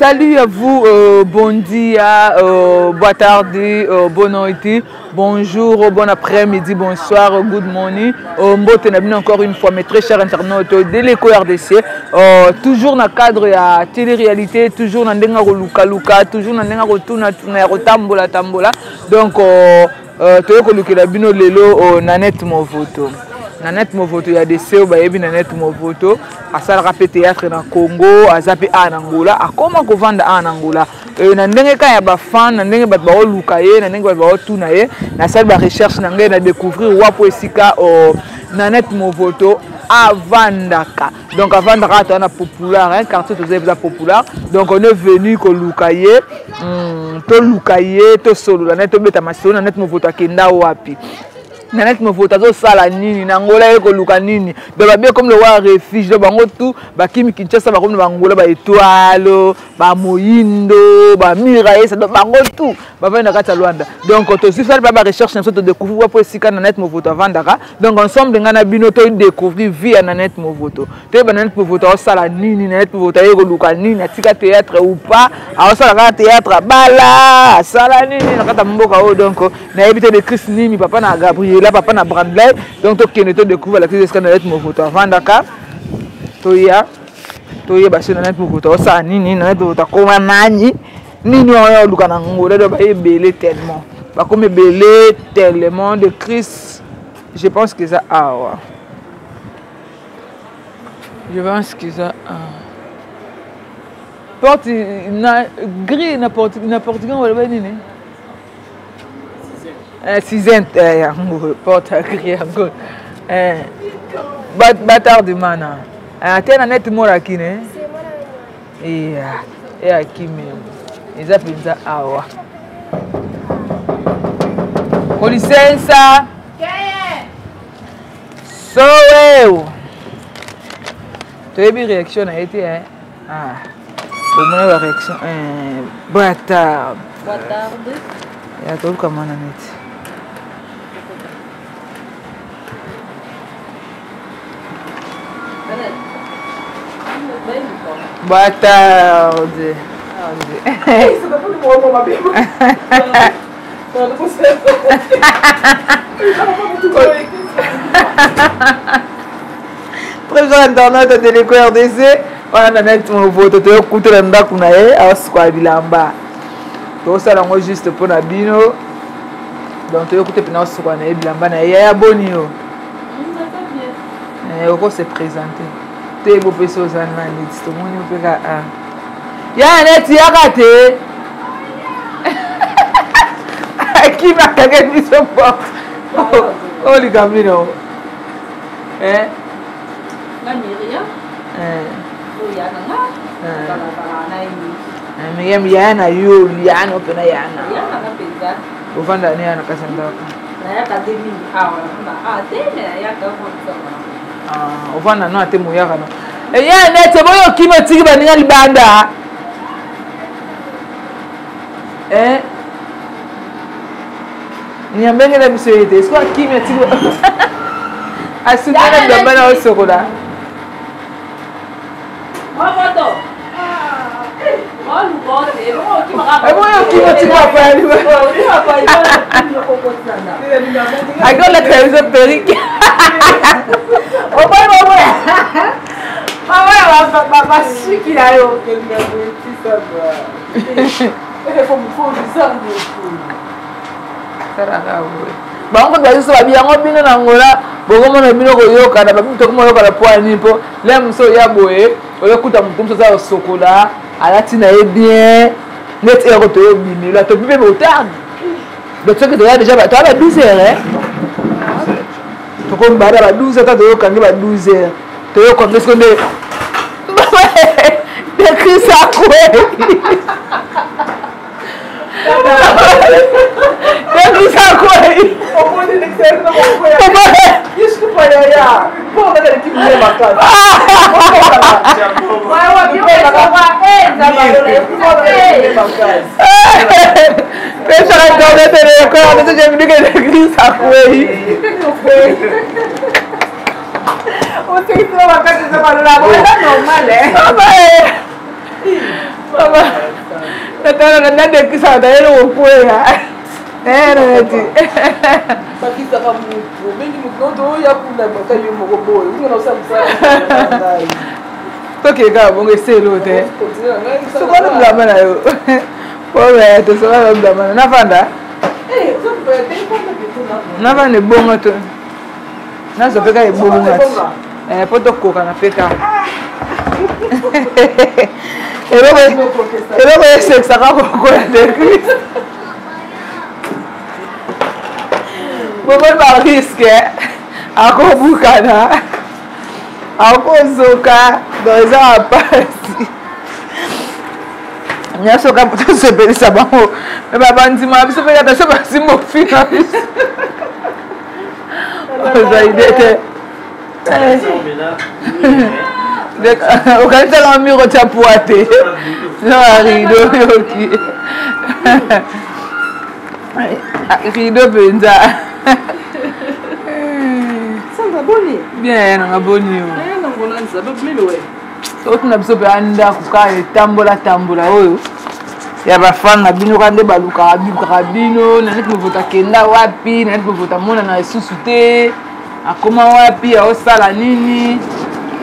Salut à vous, bon dia, boa tarde, bonne nuit, bonjour, bon après-midi, bonsoir, good morning. Mbote na bino encore une fois, mes très chers internautes de l'Eco RDC, toujours na cadre ya télé-réalité, toujours na ndenga koluka luka, toujours na ndenga kotuna tuna ya kotambola tambola. Donc toye kolukela bino lelo Nanette Movoto. Nanette Movoto ya DC oyo bayebi Nanette Movoto asalaka mpe théâtre na Congo, aza mpe awa na Angola, akoma kovanda awa na Angola. Na ndenge kaka ya bafan, na ndenge bato baoluka ye, na ndenge bato baotuna ye, nasali ba recherche na ngai na découvrir wapo esika Nanette Movoto avandaka. Donc avandaka ata na Popular, hein, quartier toza eza Popular. Donc on est venu koluka ye, toluka ye, tosolola na ye, tobeta masolo. Nanette Movoto akenda wapi? Nanette Movoto azosala nini na Angola? Ye koluka nini? Donc babie comme le roi refuge. Donc bango tout bakimi Kinshasa, bakomi na bangola, baetoile, bamoyindo, bamiraesa, donc bango tout bavandi na kati ya Lwanda. Donc tozwi sali mpe barecherche na biso, todécouvrir wapo esika Nanette Movoto avandaka. Donc ensemble ngai na bino todécouvrir vie ya Nanette Movoto, toyeba Nanette Movoto aosala nini, Nanette Movoto aye koluka nini, atika théâtre ou pas, aosala kaka théâtre, abala, asala nini na kati ya mboka oyo. Donc nayebi te de Chris nini, papa na Gabriela, papa na Brandley. Donc tokende todécouvrir balakisi esika Nanette Movoto avandaka, toya toyeba so Nanette Movoto aosala nini, Nanette Movoto akoma nani, nini oyo oluka na Angola. Donc baye ebele tellement, bakomi ebele tellement de Chris. Je pense que eza awa, je pense que eza awa, porte na gris na portugais baloba nini? Cinzento. Yango porte ya gris yango. Boa tarde, mana. Te Nanette mora aqui, né? Iya, é aqui mesmo, eza mpenza awa. Com licença. Quem é? Sou eu. Toyebi réaction na ye te, hein? Ah. Bomona ba réaction. Boa tarde. Boa tarde. Ya toluka mwana neti. Boa tarde. Très cher internaute de l'Eco RDC, wana Nanette Movoto, toyokutela ndako na ye, aosukola bilamba. Tosala yango juste mpo na bino. Donc toyokuta mpena osukola na ye bilamba na ye. Yaya, boni yo? Oko se présenter te, bopesi oza nani? Tomoni yo mpe ka ya neti yaka te, akimi, akangeli biso porte. Oyo likambo nini? Nga Miriam. Oyo ya na nga. Miriam, yaya na yo, yana mpena yana. Ya na nga mpenza. Ovanda ne ya na kati ya ndako? Nayaka te mingi awa, nafanda awa te, me nayaka. Ovanda no ate moyaka no eya nete boyo okimi, otiki baninga libanda. Nyambengela biso ye te, soki akimi, atiki, asukana bilamba na osokola. Moto. Eboyo okimi, otiki bapaya akolatela biso perike. Oboyi boboya baboya basuki na yo. Salaka boye, bango babiso babi yango bino na Angola bokomona bino koyokana, babi tokoma oyokana po ya nini? Mpo le mosu oya boye, oyokuta motu mosu aza kosokola, alati na ye bien neti eyoko toyobimela tobi mpe botarde. Donc soki toya déjà, toya ba 12 heures, tokomi bada ba 12, ata toyokangi ba 12 heures, toyokangi soki nde Chris akwei, Chris akwei. Desculpa, Yaya. Pô, galera, que mulher bacana. Pesha na internet elekona tojevidike Chris akwei. Eza normal. Natala nadekisaka tayele kokweya neti bakisaka motu obengi motu oya kuna baka yo moko boye unga osala mosala ngai. Tokee kaka bongo, eselo te, sokona bilamba na yo oyo tosokana bilamba na nafanda nafanda ebonga to nazwa mpe kaka ebonga ti mpo tokokana mpe kaka eloko esekisaka kokoya te. Christ, bomoni barisque, akobukana, akozoka, donc eza bapasi nyonso kaka tosepelisa bango. Me babandima biso mpe kaka so basimba ofina biso, oza ide te. Okanisaka miro tya pwa te na rideau, yoki rideau mpenza. Sandra, boni? Bien, nanga, boni yo? Otuna biso mpe ndako kaka etambola tambola oyo ya bafan na bino kaka nde balukaka bilukaka bino. Naneti Movota akenda wapi? Naneti Movota amonana lisusu te, akoma wapi, aosala nini?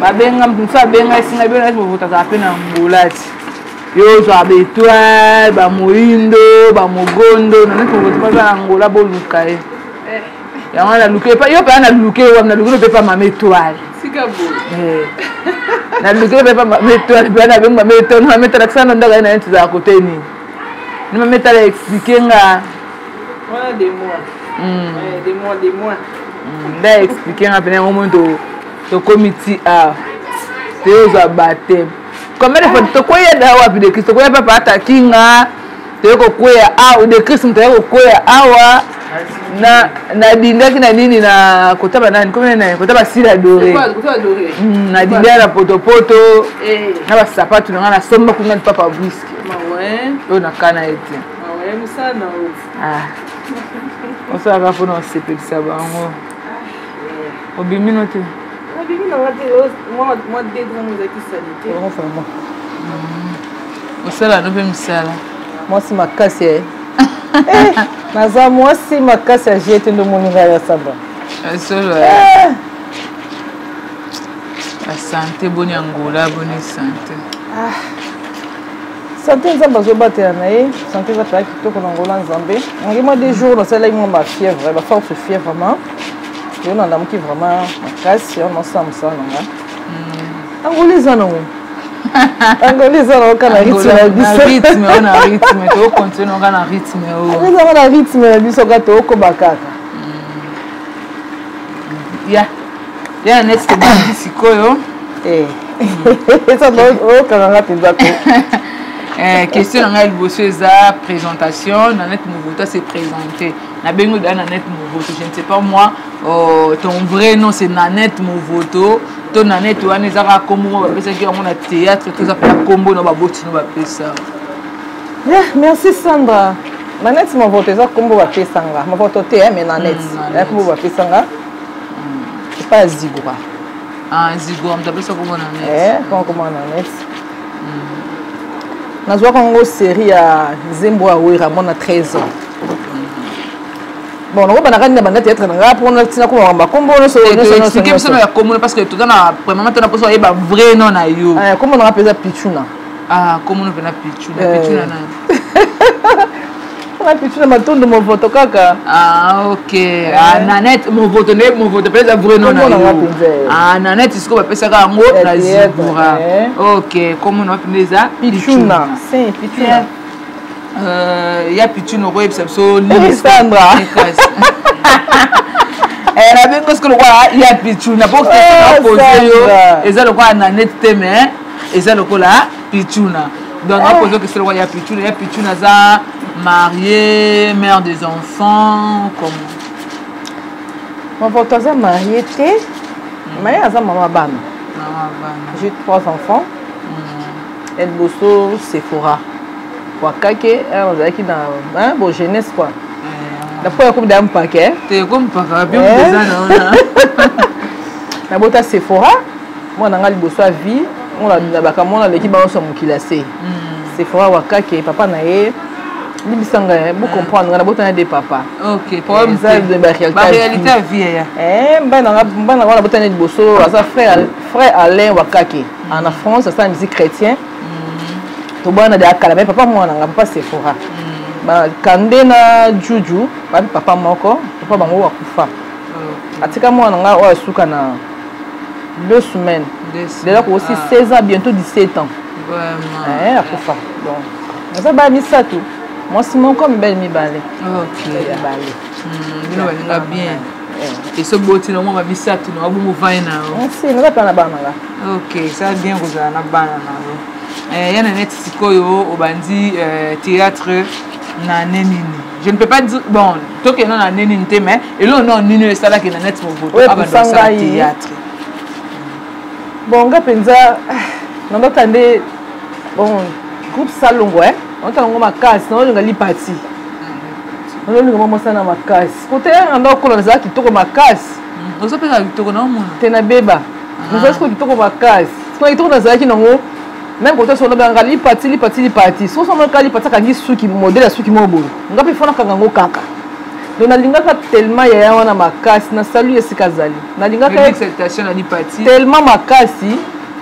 Babenga moto mosusu, abenga esinga bino. Naneti Movota azala mpe na Ngola ti yo ozwaka baétoile, bamoindo, bamogondo. Naneti Movota mpe aza na Ngola, boluka ye. Yango naluki yo mpe, naluki yo wapi? Naluki mpe pa Mama Étoile, naluki mpe pa Mama Étoile mpe nabengi Mama Étoile. Mama Étoile akisana na ndako ye na ye, tozala kote nini ni Mama Étoile explique nga. Wana des mois. Des mois, des mois. Nde explique nga pene yango moi tokomi ti awa, toyozwa baptême. Combien de fois tokoya da wapi de Christ? Tokoya papa atakinga, toye kokweya awa de Christ, moto aye kokweya awa na nadindaki na nini na kota banani komi nani kota basila doré, nadindaki na potopoto na basapatu na ngai nasomba kuna ni papa Bwiski oyo nakana ye te. Osalaka mpona osepelisa bango, obimi no te. Nabimi nanga te, mwa dedrango ezalaki salite. Osala no mpe misala. Mwasi makasi e, naza mwasi makasi ya jete nde omoni ngai ya samba. Solo basante boni Angola, boni sante? Sante, Nzambe azobatela na ye. Sante eza mpenza kitoko na Ngola. Nzambe ngai mwa 2 jours nasalaki mwa bafièvre, baforte fièvre vraiment. Yo nalamuki vraiment makasi, yo nasala mosala na nga. Angola eza nango, Angola eza nango kaka na rythme na biso. Rythme na rythme, tokocontinue kaka na rythme oyo. Ezanga na rythme na biso kaka, tokokoba kaka. Ya ya neti tobandi sikoyo. Okanganga mpenza ko. Question na ngai liboso eza présentation. Nanette Movoto se présenter, nabengi oda Nanette Movoto. Je ne sais pas moi, ton vrai nom c'est Nanette Movoto to Nanette wana eza kaka kombo mo bapesaki yango na théâtre, to eza mpena kombo na baboti no bapesa? Yeah, merci Sandra. Nanette Movoto eza kombo bapesanga. Movoto te, mais Nanette eza kombo bapesanga epai ya Zigura. Ah, Zigura moto apesa kombo Nanette. Kombo Nanette nazwaka yango série ya nzembo ya Wera mwana 13 ans. Bon, nango bandaka nini na banda théâtre na nga mpona ntina koma bakombo nyonso. Explique biso ya kombo, parce que toza na premièrement tona mposa oyeba vrai nom na yo. Kombo nanga mpenza Pichuna. Ah, kombo no mpena Pichuna. Pichuna nani? Nga Pichuna Matondo Movoto kaka. Ah, ok. Ah, Nanette Movoto nde Movoto mpe eza vrai nom na yo. Ah, Nanette sikoyo bapesaka yango na Zigura. Ok, kombo na wapi nde eza? Pichuna, saint Pichuna. Ya Pichuna, okoyebisa biso? Sandra. Nabengi soki lokola ya Pichuna po question pose yo eza lokola Nanette te, mais eza lokola Pichuna. Donc apose question lokola ya Pichuna. Ya Pichuna aza marié, mère des enfants, comment? Movoto aza marié te, mais aza mama bana. J'ai trois enfants. Ya liboso Sephora Wakake, azalaki na bo jeunesse quoi, na po yakomi daya mpake. Te, kompaka bien eza na. Nabota Sephora, mwana nga liboso ya vie, mwana nabaka, mwana aleki bango nyonso ya mokili ya se. Sephora Wakake, papa na ye. Libisanga, eh, bo comprendre nga na botana de papa. Ok, problème eza te. ba réalité. Ba réalité ya vie ya. Eh, mbana nga na botana liboso, aza frère Alain Wakake. En France, aza musique chrétien. Tobana de akala, mais papa mwana nga, papa Sephora. Ba kande na Juju, ba papa moko, papa bango akufa. Atika mwana nga oyo asuka na 2 semaines. Déjà aussi 16 ans, bientôt 17 ans. Vraiment. Eh, akufa. Donc, naza ba misato. Mwasi moko, mibali mibale. Ok. Mibale. Bino balinga bien. Et so boti na mwa misato na bongo vai na yo. Merci, naza pa na bana nga. Ok, ça bien kozala na bana na yo. Eh, yana net sikoyo obandi théâtre na année nini? Je ne peux pas dire bon, toke non na année nini te mais elo non nini esalaki na net moboto Ouais, abanda kosala ngai. théâtre. Bon, nga penza nandota nde bon groupe Salongo eh. Nandota ngo makasi, naolinga lipati. Naolinga mwa mwasi na makasi. Kote nga ndakola nazala kitoko makasi. Ozopesa kitoko na omona. Te na beba. Nazala sikoyo kitoko makasi. Sikoyo kitoko nazalaki nango même kote sono banga lipati lipati lipati. Soso sono ka lipati akangi suki modèle ya suki moko boye. Nga pe fona kanga ngo kaka. Donc nalingaka tellement yaya wana makasi, na salu esika azali. Nalingaka Public salutation na lipati. tellement makasi.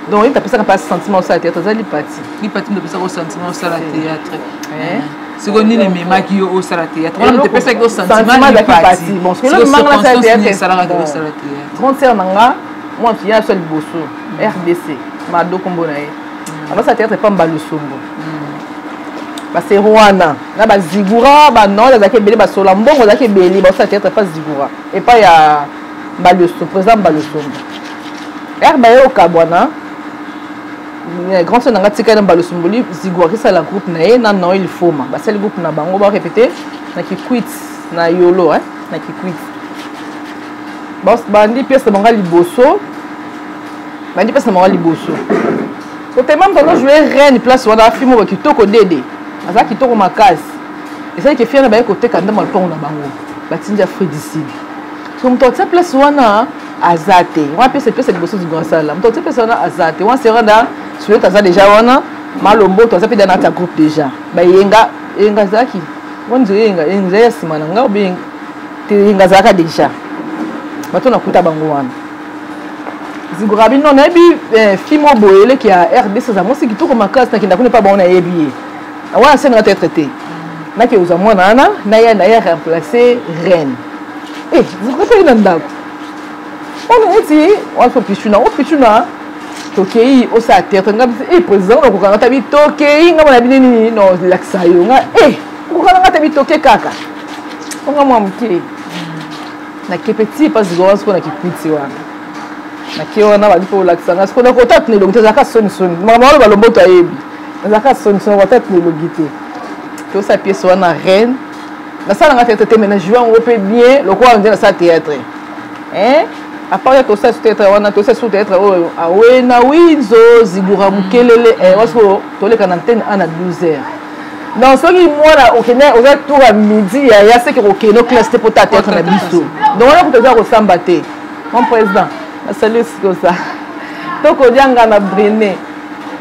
Donc il tapesaka pas sentiment osala théâtre, aza lipati. Lipati nde opesaka sentiment osala théâtre. Eh. Sikoyo nini ememaki yo osala théâtre? Wana moto epesaki yo sentiment Sentiment lipati. lipati. Bon, sikoyo Sikoyo manga nasala circonstance théâtre. nini esalaka Bon. osala théâtre? Grande sœur na nga, moi je suis liboso, RDC, Mado kombo na ye. Abasa théâtre pa Mbalusombo. Ba c'est Rwanda, na ba Zigura, ba non, azalaki ebele, ba Sola Mbongo azalaki ebele, ba osala théâtre pa Zigura. Et pas ya Mbalusombo, président Mbalusombo. R ba ye okabwana, grand sœur na nga tika na Mbalusombo, li Zigura kisala groupe na ye na Noël Foma. Ba sali groupe na bango ba répéter na Kikwit na Yolo, hein, na Kikwit. Bas bandi pièce na bango liboso. Bandi pièce na bango liboso. Côté même pendant jouer reine place wana film oyo kitoko dede. Aza kitoko makasi. Ezali ke fière na baye koteka ndambo ya lopango na bango. Batindi Afrique du Sud. So moto atia place wana aza te. Wana pièce pièce liboso du grand salle. Moto atia place wana aza te. Wana sera da Suède aza déjà wana. Malombo to aza pe dans ta groupe déjà. Ba yenga yenga zaki. Wana nzo yenga yenga ya sima na nga obe te yenga zaka déjà. Bato na kuta bango wana. Zigura bino na yebi film oboyele ki ya RDC za mosi kitoko makasi na kinda kuna pa baona yebi ye. Wana se na tête te. Na ke uza mwana ana na ya na ya remplacer reine. Eh, zigura pe na ndako. Ona eti wa so pichuna, o pichuna tokei o sa tête nga bi eh président na kokanga tabi tokei nga mona bini nini no laksa yo nga eh kokanga nga tabi toke kaka. Onga mwa mke. Na kepeti pa zigura siko na kipiti wana. Na ke wana ba dipo laksa nga siko na kota tne longi zaka soni soni. Mama walo balombo to ayebi. Zaka soni soni kota tne longi te. To sa pièce wana reine. Na sala nga théâtre te mais na jouer ngo pe bien lokwa nde na sa théâtre. Hein? À part ya to sa théâtre wana to sa sous théâtre oyo awe na winzo zigura mukelele eh wasko toleka na antenne a na 12 heures. Non, soki mwana okende oza tour à midi ya ya seke okende classe te pota théâtre na biso. Donc wana kutoza kosamba te. Mon président, na salut sikosa. Toko dianga na Bruné.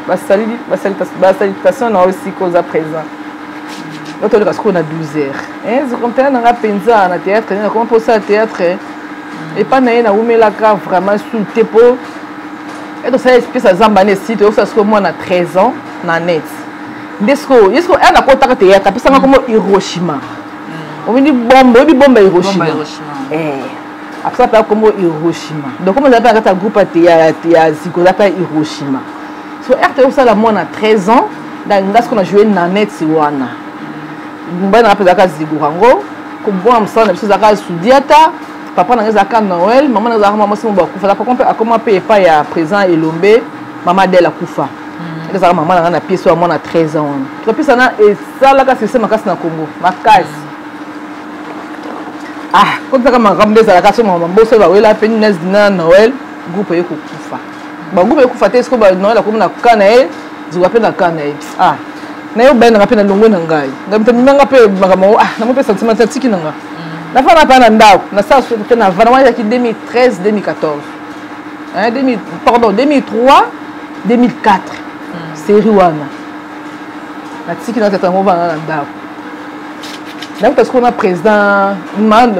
Ba salut, ba salutation, ba salutation na aussi koza présent. Donc toleka sikoyo na 12 heures. Hein, zikomtana na nga penza na théâtre, na comment posa théâtre. Et pas na ye na wumelaka vraiment sous te po. Et donc ça espèce à zamba ne site, ça sikoyo moi na 13 ans na net. Ndesko, yesko ana kotaka théâtre, apesa nga komo Hiroshima. Omini bombe, obi bombe Hiroshima. Bombe Hiroshima. Eh. Apesa pa komo Hiroshima. Donc comme on appelle kata groupe ya ya Ziko, za pa Hiroshima. So RT osala moi na 13 ans, da ngasko na jouer na net wana. Mba na pesa ka Ziko rango, ko bon msana na biso za ka Sudiata, papa na za ka Noël, maman na za ka mama simo ba kufa, papa kompe akoma pe pa ya présent Elombe, mama Adèle akufa. Ezalaka mama na nga na pièce oyo mwana 13 ans wana. To pesa na esalaka succès makasi na Congo, makasi. Ah, kotaka makambo nde ezalaka so mama mboso ba wela pe Inès na Noël, groupe ye kokufa. Ba groupe ye kokufa te, siko ba Noël akomi na ka na ye, zuka pe na ka na ye. Ah, na yo bena pe na longwe na ngai. Ngai mpe mimanga pe makambo yango, ah, na mo pe sentiment te, tiki na nga. Na fana pa na ndako, na sala so te na vana, wana ezalaki 2013, 2014. Hein, deux mille, pardon, 2003, 2004. Série wana. Natiki na tata yango vanda na ndako. Nakuta sikoyo na président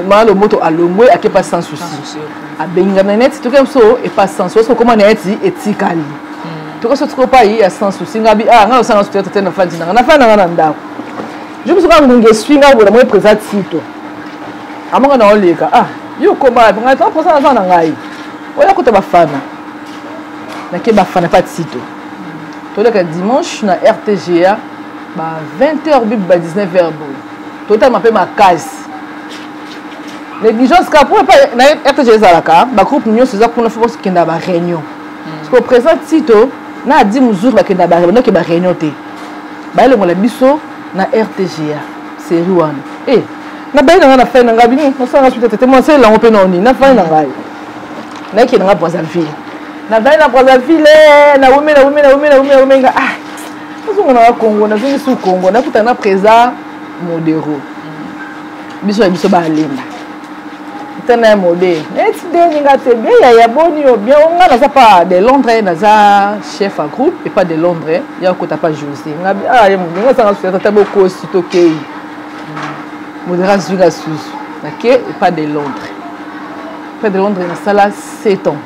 Malo Moto alongwe akepa sans souci. Abenga na neti toke biso epa sans souci okoma na neti etikali. Toke so tiko pa ya sans souci ngabi ah nga osanga souci tete na fandi na na fandi na ndako. Je me suis rendu ngungi esui nga bola moi président Tito. Amonga na oleka ah yo koma nga ta président aza na ngai. Oya kuta bafana. Nake bafana pa Tito. Toleka dimanche na RTGA ba 20h bibi ba 19h boye. Totama mpe makasi. Négligence kaka mpo na RTGA ezalaka ba groupe nyonso eza kuna fo bakenda ba réunion. Parce que président Tito na Adi Muzuri bakenda ba réunion ba réunion te. Bayelongola biso na RTGA série wana. Eh na bayi na nga na fai na ngai bino nasala suite tete moi salela yango mpe na oni na fai na ngai. Nakende nga Brazzaville. Nazali na Brazzaville na wumi na wumi na wumi na wumi na wumi nga ah nazonga na Congo nazongi su Congo nakuta na président Modero. Biso ya biso balemba. Tena ya mode. Neti ndenge nga te bien ya ya boni yo bien nga naza pa de Londres naza chef à groupe et pas de Londres ya kota pa José. Nga ah ye mode nga sanga susu ta bokosi tokei. Modero azwi nga susu. Nake et pas de Londres. Pas de Londres nasala 7 ans.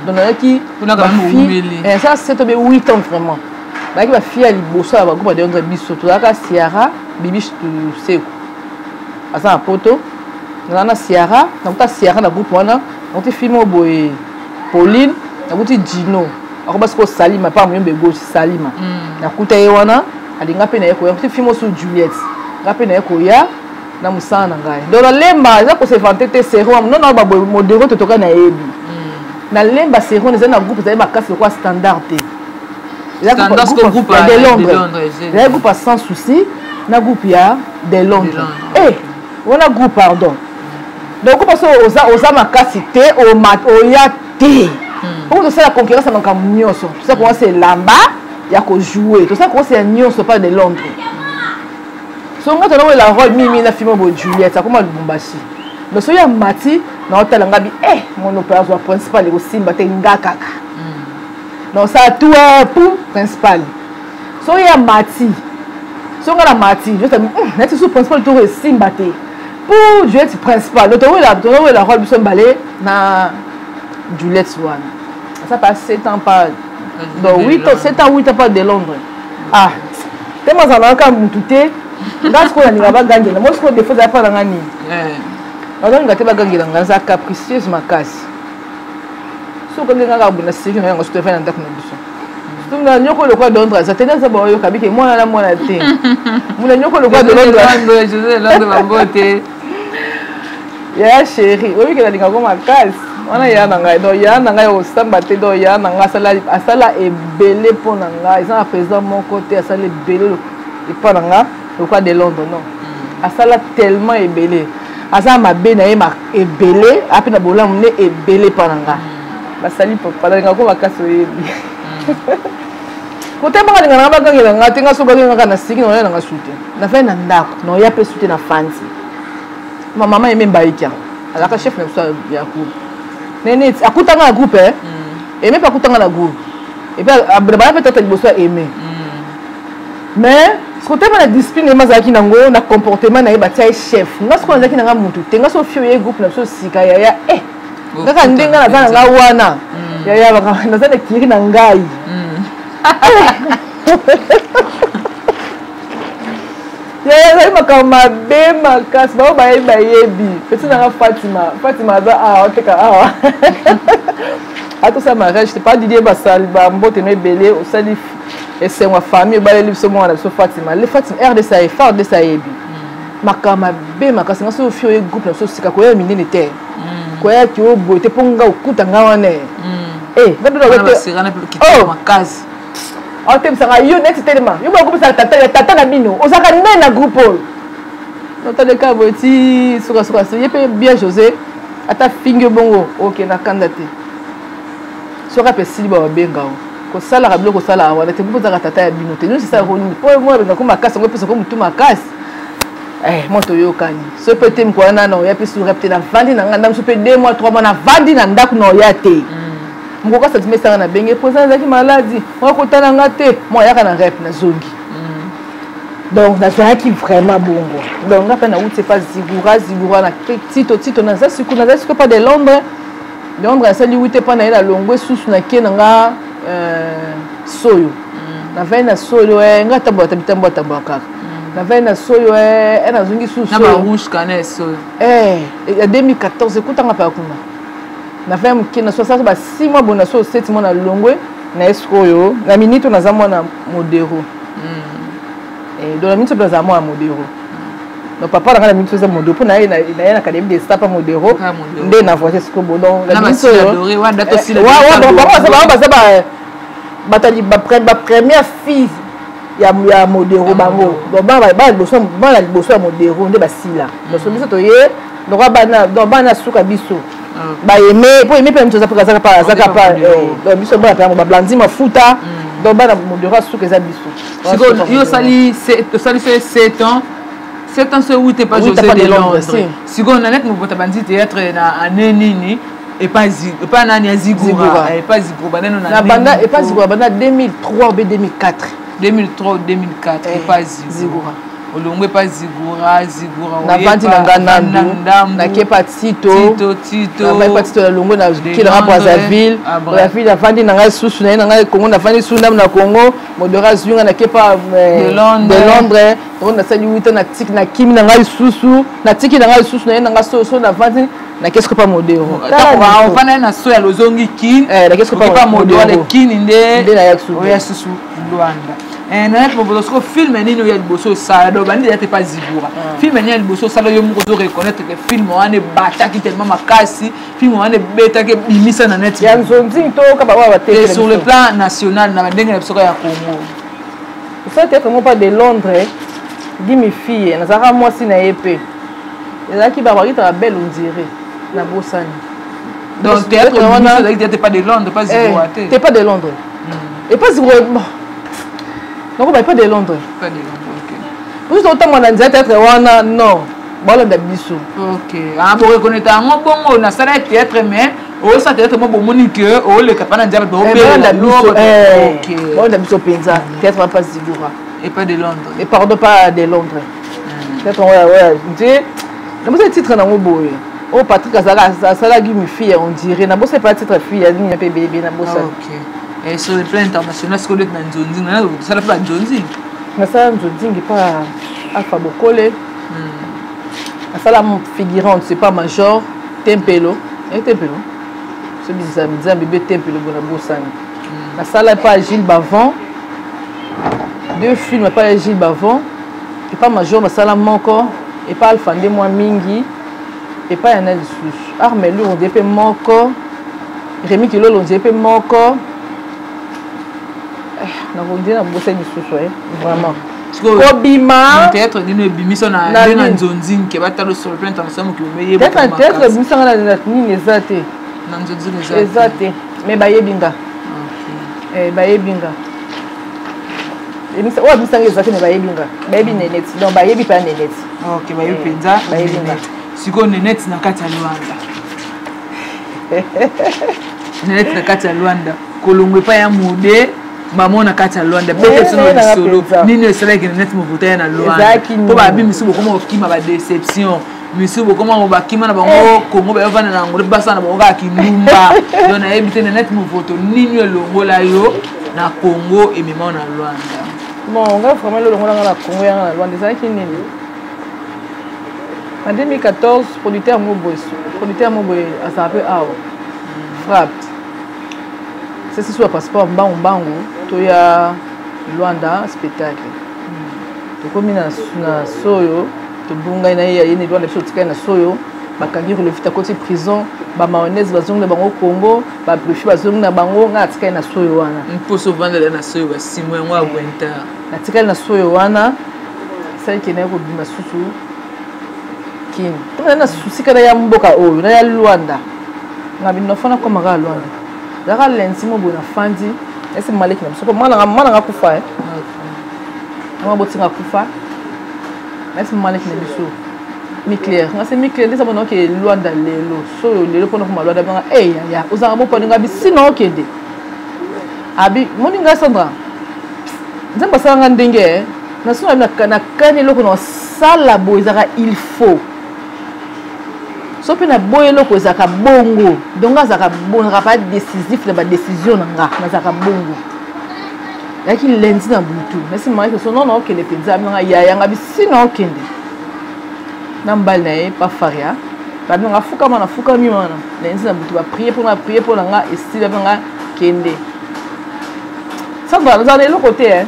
Donc nayaki ça 7 ans 8 ans vraiment. Nayaki ba fille ya liboso ya ba groupe de Londres biso tozalaka Ciara Bibi Seko. Aza na poto. Naza na Ciara, nakuta Ciara na groupe wana, nakuti film oyo boye Pauline, nakuti Gino. Akoba sikoyo Salima, pa muyombe gauche Salima. Nakuta ye wana, alinga mpe na ye koya. Nakuti film oyo Juliette. Nga mpe na ye koya na mosala na ngai. Donc nalemba eza ko se vanter te sero non non ba boye modero totoka na yebi. Na lemba sero eza na groupe ezali makasi lokola standard te. Eza groupe ya de Londres. Eza groupe ya sans souci na groupe ya de Londres. Eh wana groupe pardon. Donc groupe so oza oza makasi te oya te. Poko tosala concurrence ya makambo nyonso. Tosala concurrence elamba ya ko jouer. Tosala concurrence ya nyonso pas de Londres. So nga tona wela rôle mimi na film bo Juliette akoma Lubumbashi. Mais so ya Mati na otala nga bi eh mon opéra zo principal ko simba te nga kaka. Donc ça tout pour principal. So ya Mati. So nga na Mati, je t'ai neti sous principal to simba te. Pour Juliette principal, to wela to wela rôle biso mbale na Juliette wana. Ça passe 7 ans pas donc 8 ans, 7 ans 8 ans pas de Londres. Ah te mazalaka mutu te nga sikoyo nalinga bagangela mo sikoyo defo ezala mpa na nga nini nazolinga te bagangela nga naza capricieuse makasi soki okangi nga kaka boye na seki na yango soki efai na ndako na biso surtout na nyoko lokola de Londres aza te naza baoyoka bike mwana na mwana te muna nyoko lokola de Londres José Londres bambote yaya chéri oyebi ke nalinga ko makasi wana yaya na ngai donc yaya na ngai osamba te donc yaya na ngai asala ebele mpo na ngai eza na président moko te asala ebele epa na nga lokola de Londres non asala tellement ebele aza mabe na ye ebele ape na bolamu ne ebele epa na nga basali papa nalinga ko makasi oyebi kote moko alinga nanga bagangela nga te nga so bagangaka na siki na oya nanga su te nafai na ndako na oya mpe su te na fanzi ma mama aime mbaiki azalaka chef na biso ya groupe nene akutanga na groupe eh aime mpe akutanga na groupe et puis bana mpe tata liboso ya aime mais sikoyo na discipline ye azalaki nango na comportement na ye batia ye chef nga sikoyo nazalaki nanga mutu te nga so fio ye groupe na biso sika yaya eh kaka ndenge naza na nga wana yaya naza na kiri na ngai yaya ezali makambo mabe makasi bango bayebi bayebi peti nanga Fatima Fatima aza awa oteka awa atosala mariage te pa Didier basali bambote no ebele osali esengo ya famille obaleli biso mwana na biso Fatima le Fatima RDC aye FARDC ayebi makambo mabe makasi nga soki ofi oye groupe na biso sika koya minene te koyaki oboye te mpo nga okuta nga wana eh nga ndoto makasi atemisaka yo neti telema yo bakobisaka tata ya tata na bino ozalaka nde na groupe oyo notaleka boye ti sukasuka ye mpe bien José ata fingi yo bongo okende akanda te soki ape esili bababenga o kosalaka biloko osalaka wana te mpo ozalaka tata ya bino te nyonso esalaka nini mpo mwana bengako makasi yango epesako motu makasi mwa toyokani so mpe te mokolo wana na oya mpe surep te navandi na ngai ndamosu mpe 2 mois 3 mois navandi na ndako na oya te mokoka sentiment esanga na benge président azalaki maladi mwa kotala nga te mwa ayaka na rep nazongi. Donc nazalaki vraiment bongo. Donc nga mpe nauti epa Zigura, Zigura na Tito, Tito naza siku, naza siku epa de Londres. Londres asali wite epa na ye, nalongwe susu nake na nga soyo. Navandi na soyo, nga tambola tambola tambola kaka. Navandi na soyo, nazongi susu. Na ba rouge kana soyo. Ya 2014 ekutanga pa kuna. Navandi moke na soyo, ba 6 mois bona soyo, 7 mois na longwe na ye sikoyo. Na minute naza mwana Modero. Donc na minute naza mwana Modero. Donc papa na nga na minute eza Modero mpo na ye na académie de star pa Modero nde na voyage sikoyo bo. Donc na minute oyo bango baza batali ba première fille ya Modero bango. Donc bana liboso ya Modero nde basila. Donc biso toye, donc bana, donc bana suka biso bayeme po eme mpe miso azaka pa, azaka pa. Donc biso bana mpe bablandi mafuta. Donc bana Modero asuka eza biso. Sikoyo yo osali so 7 ans, 7 ans so euti epa José de Londres. Sikoyo Nanette Mobota bandi théâtre na année nini? Epa nani? Ya Zigura, epa Zigura bandeno na banda epa Zigura, banda 2003 ou 2004. 2003 ou 2004 epa Zigura. Olongo epa Zigura, Zigura. Navandi na nga nandu, nake pa Tito. Tito, Tito. Navandi pa Tito, nalongo nakelanga Brazzaville. Brazzaville navandi na ngai susu, naye na ngai Congo, navandi susu ndambo na Congo. Modero azwi nga, nake pa de Londres. Donc nasali wita, natiki, nakimi na ngai susu, natiki na ngai susu, naye na ngai so so, navandi, nake siko pa Modero. Ofanda na so ya lozongi Kin. Nake siko pa Modero Kini nde. Nde naya susu. Oya susu Luanda. Nanette Moboto, siko film nini oyo ya liboso osala? Donc bandi ya te pa Zigura, film nini ya liboso osala yo moko ozo reconnaître que film wana ebataki tellement makasi, film wana ebetaki, ebimisa na net? Ya nzonzi to kaka oyo bateke? Sur le plan national, na bandenge na biso ya Congo. Osala théâtre moko pa de Londres, Gimi fille, nazalaka mwasi na ye mpe ezalaki babakitaka belle, on dirait nabosani. Donc théâtre wana ezalaki théâtre pas de Londres, pas Zigura te? Te, pas de Londres et pas Zigura. Bon, donc pas de Londres. Pas de Londres, ok. Biso totambola na nzela, théâtre wana non, balanda biso. Ok, ah, boreconnaître yango bongo, nasala théâtre, mais osala théâtre mo bomoni ke oleka mpa na nzela, bato balanda biso, balanda biso mpenza. Théâtre wana pas Zigura. Et pas de Londres. Et pardon, pas de Londres. Théâtre oyo nde nabosali titre nango boye, oyo Patrick asalaki mi fille, on dirait nabosali pa titre fille nini mpe ebelebele, nabosali. Ok, et sur le plan international, sikoyo ndeti na nzonzingi, osala mpe banzonzingi? Nasala nzonzingi mpa Alpha Bokole, nasala figurante, c'est pas major Tempelo, Tempelo so bizambi nzambe be Tempelo bona bosani. Nasala epa Gilles Bavon, deux films epa ya Gilles Bavon. Epa major nasala moko, epa Alpha nde mwa mingi, epai ya na lisusu Armelur ondie mpe moko, Rémi Kilolo ondie mpe moko. Nakondie na bosani lisusu vraiment. Kobima théâtre nini ebimisa na nde na nzonzingi batala sur le plan international, mokili meyeba? Théâtre ebimisanga na nini eza te. Na nzonzingi? Eza te, mais bayebi nga, bayebi nga. Oyo abimisanga eza te, mais bayebi nga, bayebi Neneti, donc bayebi mpe ya Neneti. Ok, bayebi mpenza. Bayebi nga. Sikoyo Neneti na kati ya Lwanda, Neneti na kati ya Lwanda, kolongwa epai ya Mode bamo na kati ya Lwanda, bete biso na lisolo nini esalaki Neneti Movuta ya na Lwanda, mpo babi misu bokoma kokima badéception, misu bokoma bakima na bango Kongo, bayovanda na yango, basala na bango kaka kindumba. Donc nayebi te, Neneti Movoto, nini elongola yo na Congo, emema na Lwanda? Bon, nga vraiment elolongolanga na Congo yanga na Lwanda ezalaki nini? En 2014, producteur mo boye, producteur mo boye azala mpe awa, frappe sesi so ya passeport, mbangu mbangu toya Lwanda spectacle. Tokomi na soyo, tobungai na ye, ye na Lwanda, biso totikali na soyo. Bakangi Relevite, akoti prison, bamayonnaise bazongi na bango Congo, babrifi bazongi na bango, ngai natikali na soyo wana. Mposo ovandela na soyo basimo yango ya winter. Natikali na soyo wana, esaliki naye kobima susu Kini ntongo na susika na ya mboka oyo na ya Lwanda. Nga bino nafana koma kaka Lwanda, ezalaka lundi mo boye, nafandi ese maleki na biso po mwana nga kufa, mwana botinga kufa, nasi maleki na biso mi-claire, nga se mi-claire nde sabona oke Lwanda lelo, soyo lelo mpona koma Lwanda. Banga e yaya ozalaka moponi nga bisina okende abi moni nga Sandra, Nzambe asalanga ndenge. Naso nakani eloko na osala boye ezalaka il faut. So mpe naboyi eloko ezalaka bongo. Donc nga azalaka bongo, nazalaka pas décisif na ba décision na nga, nazalaka bongo. Nayaki lundi na butu, nasi mama so non non okende mpenza, nga yaya nga bisi na okende. Na mbali na ye pa faria, ba nga fukama na fukami wana. Lundi na butu ba prier pour na prier pour na nga esila nga kende. Sandra, nazala na eloko te hein.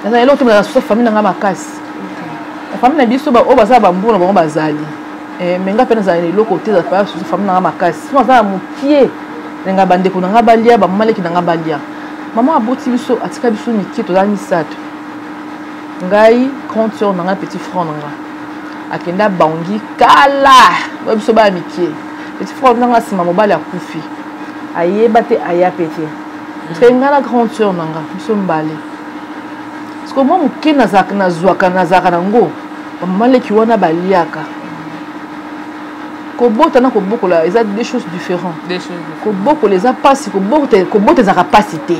Nazala na eloko te, mais nazala famille na nga makasi. La famille na biso ba oyo baza ba mbongo na bango bazali. Mais nga pe nazala na eloko te, nazala na famille na nga makasi. So nazala mokie, nga bandeko na nga balia, ba mama leki na nga balia. Maman aboti biso, atika biso mike, tozala misato. Ngai, grande sœur na nga, petit frère na nga. Akenda Bangui kala, ba biso ba mike. Petit frère na nga sima mobali akufi. Ayeba te, aya pe te. Parce que nga na grande sœur na nga, biso mbale. Parce que moi moke nazalaka, nazwaka, nazalaka nango. Ba mama leki wana baliaka. Kobota na kobokola eza deux choses différentes. Deux choses différentes. Kobokola eza pasi, kobota ezalaka pasi te.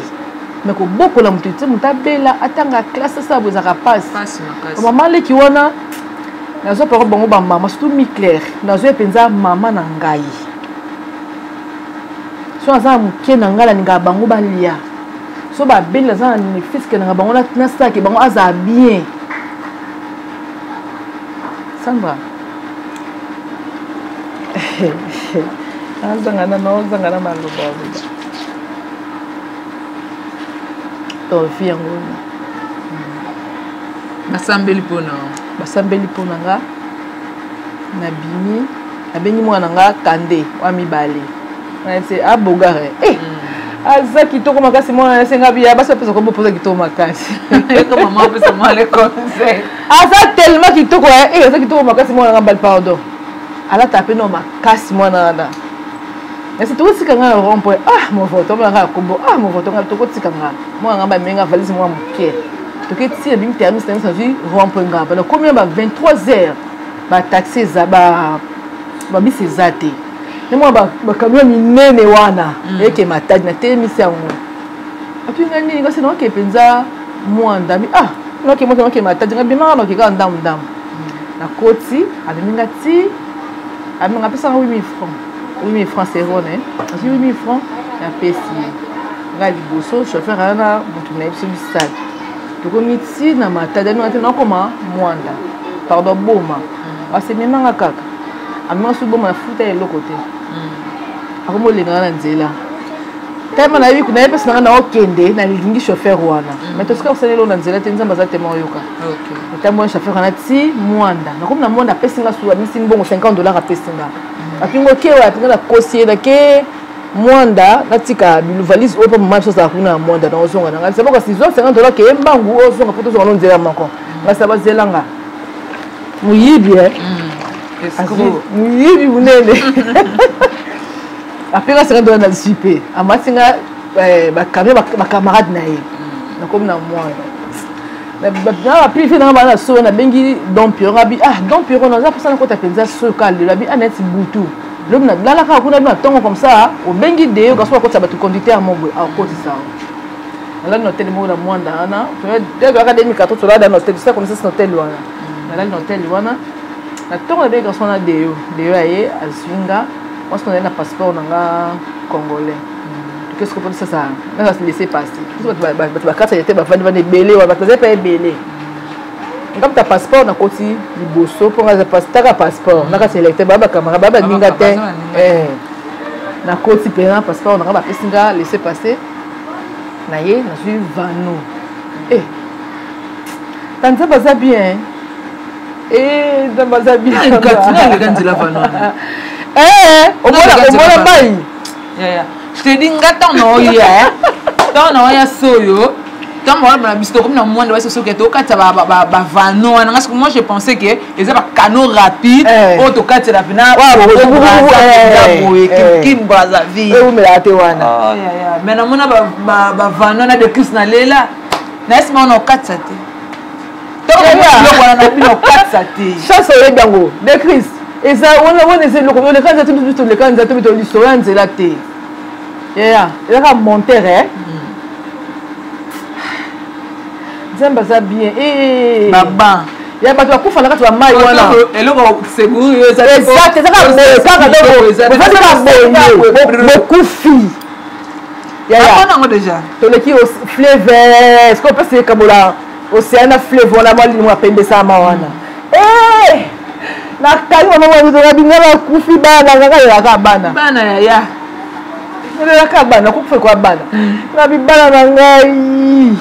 Mais kobokola moto te, moto abela, atanga classe, ça bo ezalaka pasi. Pasi makasi. Mama leki wana, nazwa parole bango ba mama, surtout mi claire, nazwa mpenza mama na ngai. So aza moke na ngai, nalingaka bango balia. So babeli, naza na fiske nanga bango, nasalaka bango azala bien. Sandra. Azanga na ozanga na maloba oloba. To vie yango wana. Basambeli mpona. Basambeli mpona nga. Nabimi, nabengi mwana nga Kande wa mibale. Nayebisi, ah, bogare. Aza kitoko makasi mwana na senga bia, basi bapesa kombo poza kitoko makasi. Eko mama apesa mwana le conseil. Aza tellement kitoko, aza kitoko makasi mwana nga mbali, pardon. Alata pe no makasi mwana wana. Nasi tokotika nga na rond-point. Ah, mon voto, mwana nga kombo. Ah, mon voto, nga tokotika nga. Mwana nga ba menga valise mwa moke. Toke tia bimi terminus na biso azwi rond-point nga. Bana combien ba 23 heures ba taxi eza ba ba bisi eza te. Ne mwa ba camion minene wana. Eke matadi na telemisi yango. Api nga nini kasi na oke mpenza mwa ndambi. Ah, na oke mwa oke matadi nga bimaka na oke kaka ndambu ndambu. Na koti, amemi nga ti, amemi nga pesa nga 8000 francs. 8000 francs c'est rone, hein. Azwi 8000 francs na pesi ye. Nga liboso chauffeur ana motu na ye biso misato. Tokomi ti na matadi, amemi nga ti nakoma Mwanda. Pardon, Boma. Asi amemi nga kaka. Amemi nga soki Boma na futa eloko te. Akomi olenga nga na nzela. Tellement nayebi, nayebi mpasi na nga na okende, nalingi chauffeur wana. Mais tosika kosala eloko na nzela te, Nzambe aza tellement oyoka. Etambo wana chauffeur wana ti Mwanda. Nakomi na Mwanda, apesi nga su, amisi mbongo cinquante dollars apesi nga. Apingo ke oyo, apinga na kosi ye, nake Mwanda, natika bilu valise oyo mpo mama biso azala kuna na Mwanda, na ozonga na ngai. Sabo kasi zwa cinquante dollars ke ye mbangu, ozonga mpo tozonga no nzela moko. Ngai sabo zela nga. Moyibi, eh? Escroc. Moyibi monene. Apeka cinquante dollars na zwi pe. Amati nga, ba camion, ba camarade na ye. Nakomi na Mwanda. Na ba privé na nga bana so, nabengi Don Pierrot, abi, ah, Don Pierrot, naza mposa nakota mpenza soyo kaka lelo, abi, ah, neti butu. Lobi na lala kaka kuna, na ntongo comme ça, obengi Deo, kasi akotisa bato conducteur moko boye, akotisa yo. Nalali na hôtel moko na Mwanda wana. Toyaka 2014, tolala na hôtel, tosala connaissance na hôtel wana. Nalali na hôtel wana. Na ntongo nabengi garçon wana Deo. Deo aye, azwi nga. Mwasi nazali na passeport na nga congolais. Qu'est-ce qu'on peut dire ça, ça? Ça se laisser passer. Parce que bato bakatisa te, bavandi vandi ebele, wa bato bazali pe ebele. Nga muta passeport na koti liboso, mpo nga taka passeport, na kati électeur, ba ba camarade, ba ba ninga te. Na koti pe na passeport na nga, bapesi nga laisser passer. Na ye, nazwi vano. Ta Nzambe aza bien. Nzambe aza bien. Kati na leka nzela vano wana. Omona mai. Ya, ya. Je te dis, nga ntango na oya, hein. Ntango na oya soyo, ntango wana bana biso tokomi na Mwanda, basi soki tokatisa ba vano wana. Nga soki, moi, je pensais que eza ba canaux rapide, oyo tokatela pena Wa, Congo bo, bo, bo, Brazza, boye, Kim, Kim Brazzaville. Eumelaka te wana. Oh, ya, ya. Mais namona ba vano wana de Chris na lela. Na esi maona okatisa te. Ntango Ya, ya. namona biloko wana na bino okatisa te. Chance oyebi yango, de Chris. Eza wana, wana eza eloko, oleka nzela te, biso toleka nzela te, biso lisolo ya nzela te. Ya, ya. Ezaka monter, hein? Nzambe aza bien. Eh. Baba. Ya bato bakufa na kati ya mai wana. Eloko seguru yo eza. Exact, eza kaka boye kaka donc. Bofandi kaka boye. Bokufi. Yaya. Yango déjà. Toleki fleuve, est-ce qu'on peut se kabola océan na fleuve wana mwa limo ya pembe sama wana. Eh! Nakangi mama mwa biso ngabi nga bakufi bana nga kayelaka bana. Bana yaya. Nalelaka bana, nakufa kwa bana. Ngabi bana na ngai.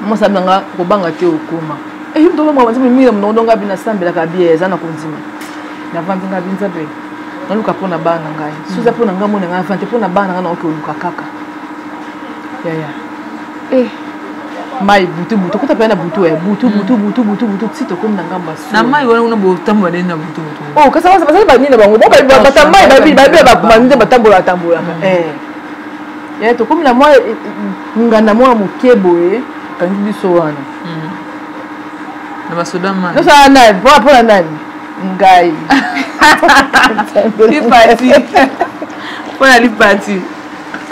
Mwasi abi na nga kobanga te okoma. Eh yo moto obanga nzambe mingi na monoko donc ngabi nasambelaka bien eza na kondima. Navandi ngabi nzambe naluka mpo na bana na ngai. Soki eza mpo na ngai mona ngai avandi te mpo na bana na ngai nakoki koluka kaka. Yaya. Eh mai butu butu kota mpenza na butu eh butu butu butu butu butu ti tokomi na ngambo ya na mai wana kuna botambola ndenge na butu butu. Oh kasi bazali banini na bango bata mai babi babi bakuma nde batambola tambolaka eh ya tokomi na mwa nganda mwa moke boye kangi biso wana na basoda mai nosala nani mpona nani ngai lipati mpona lipati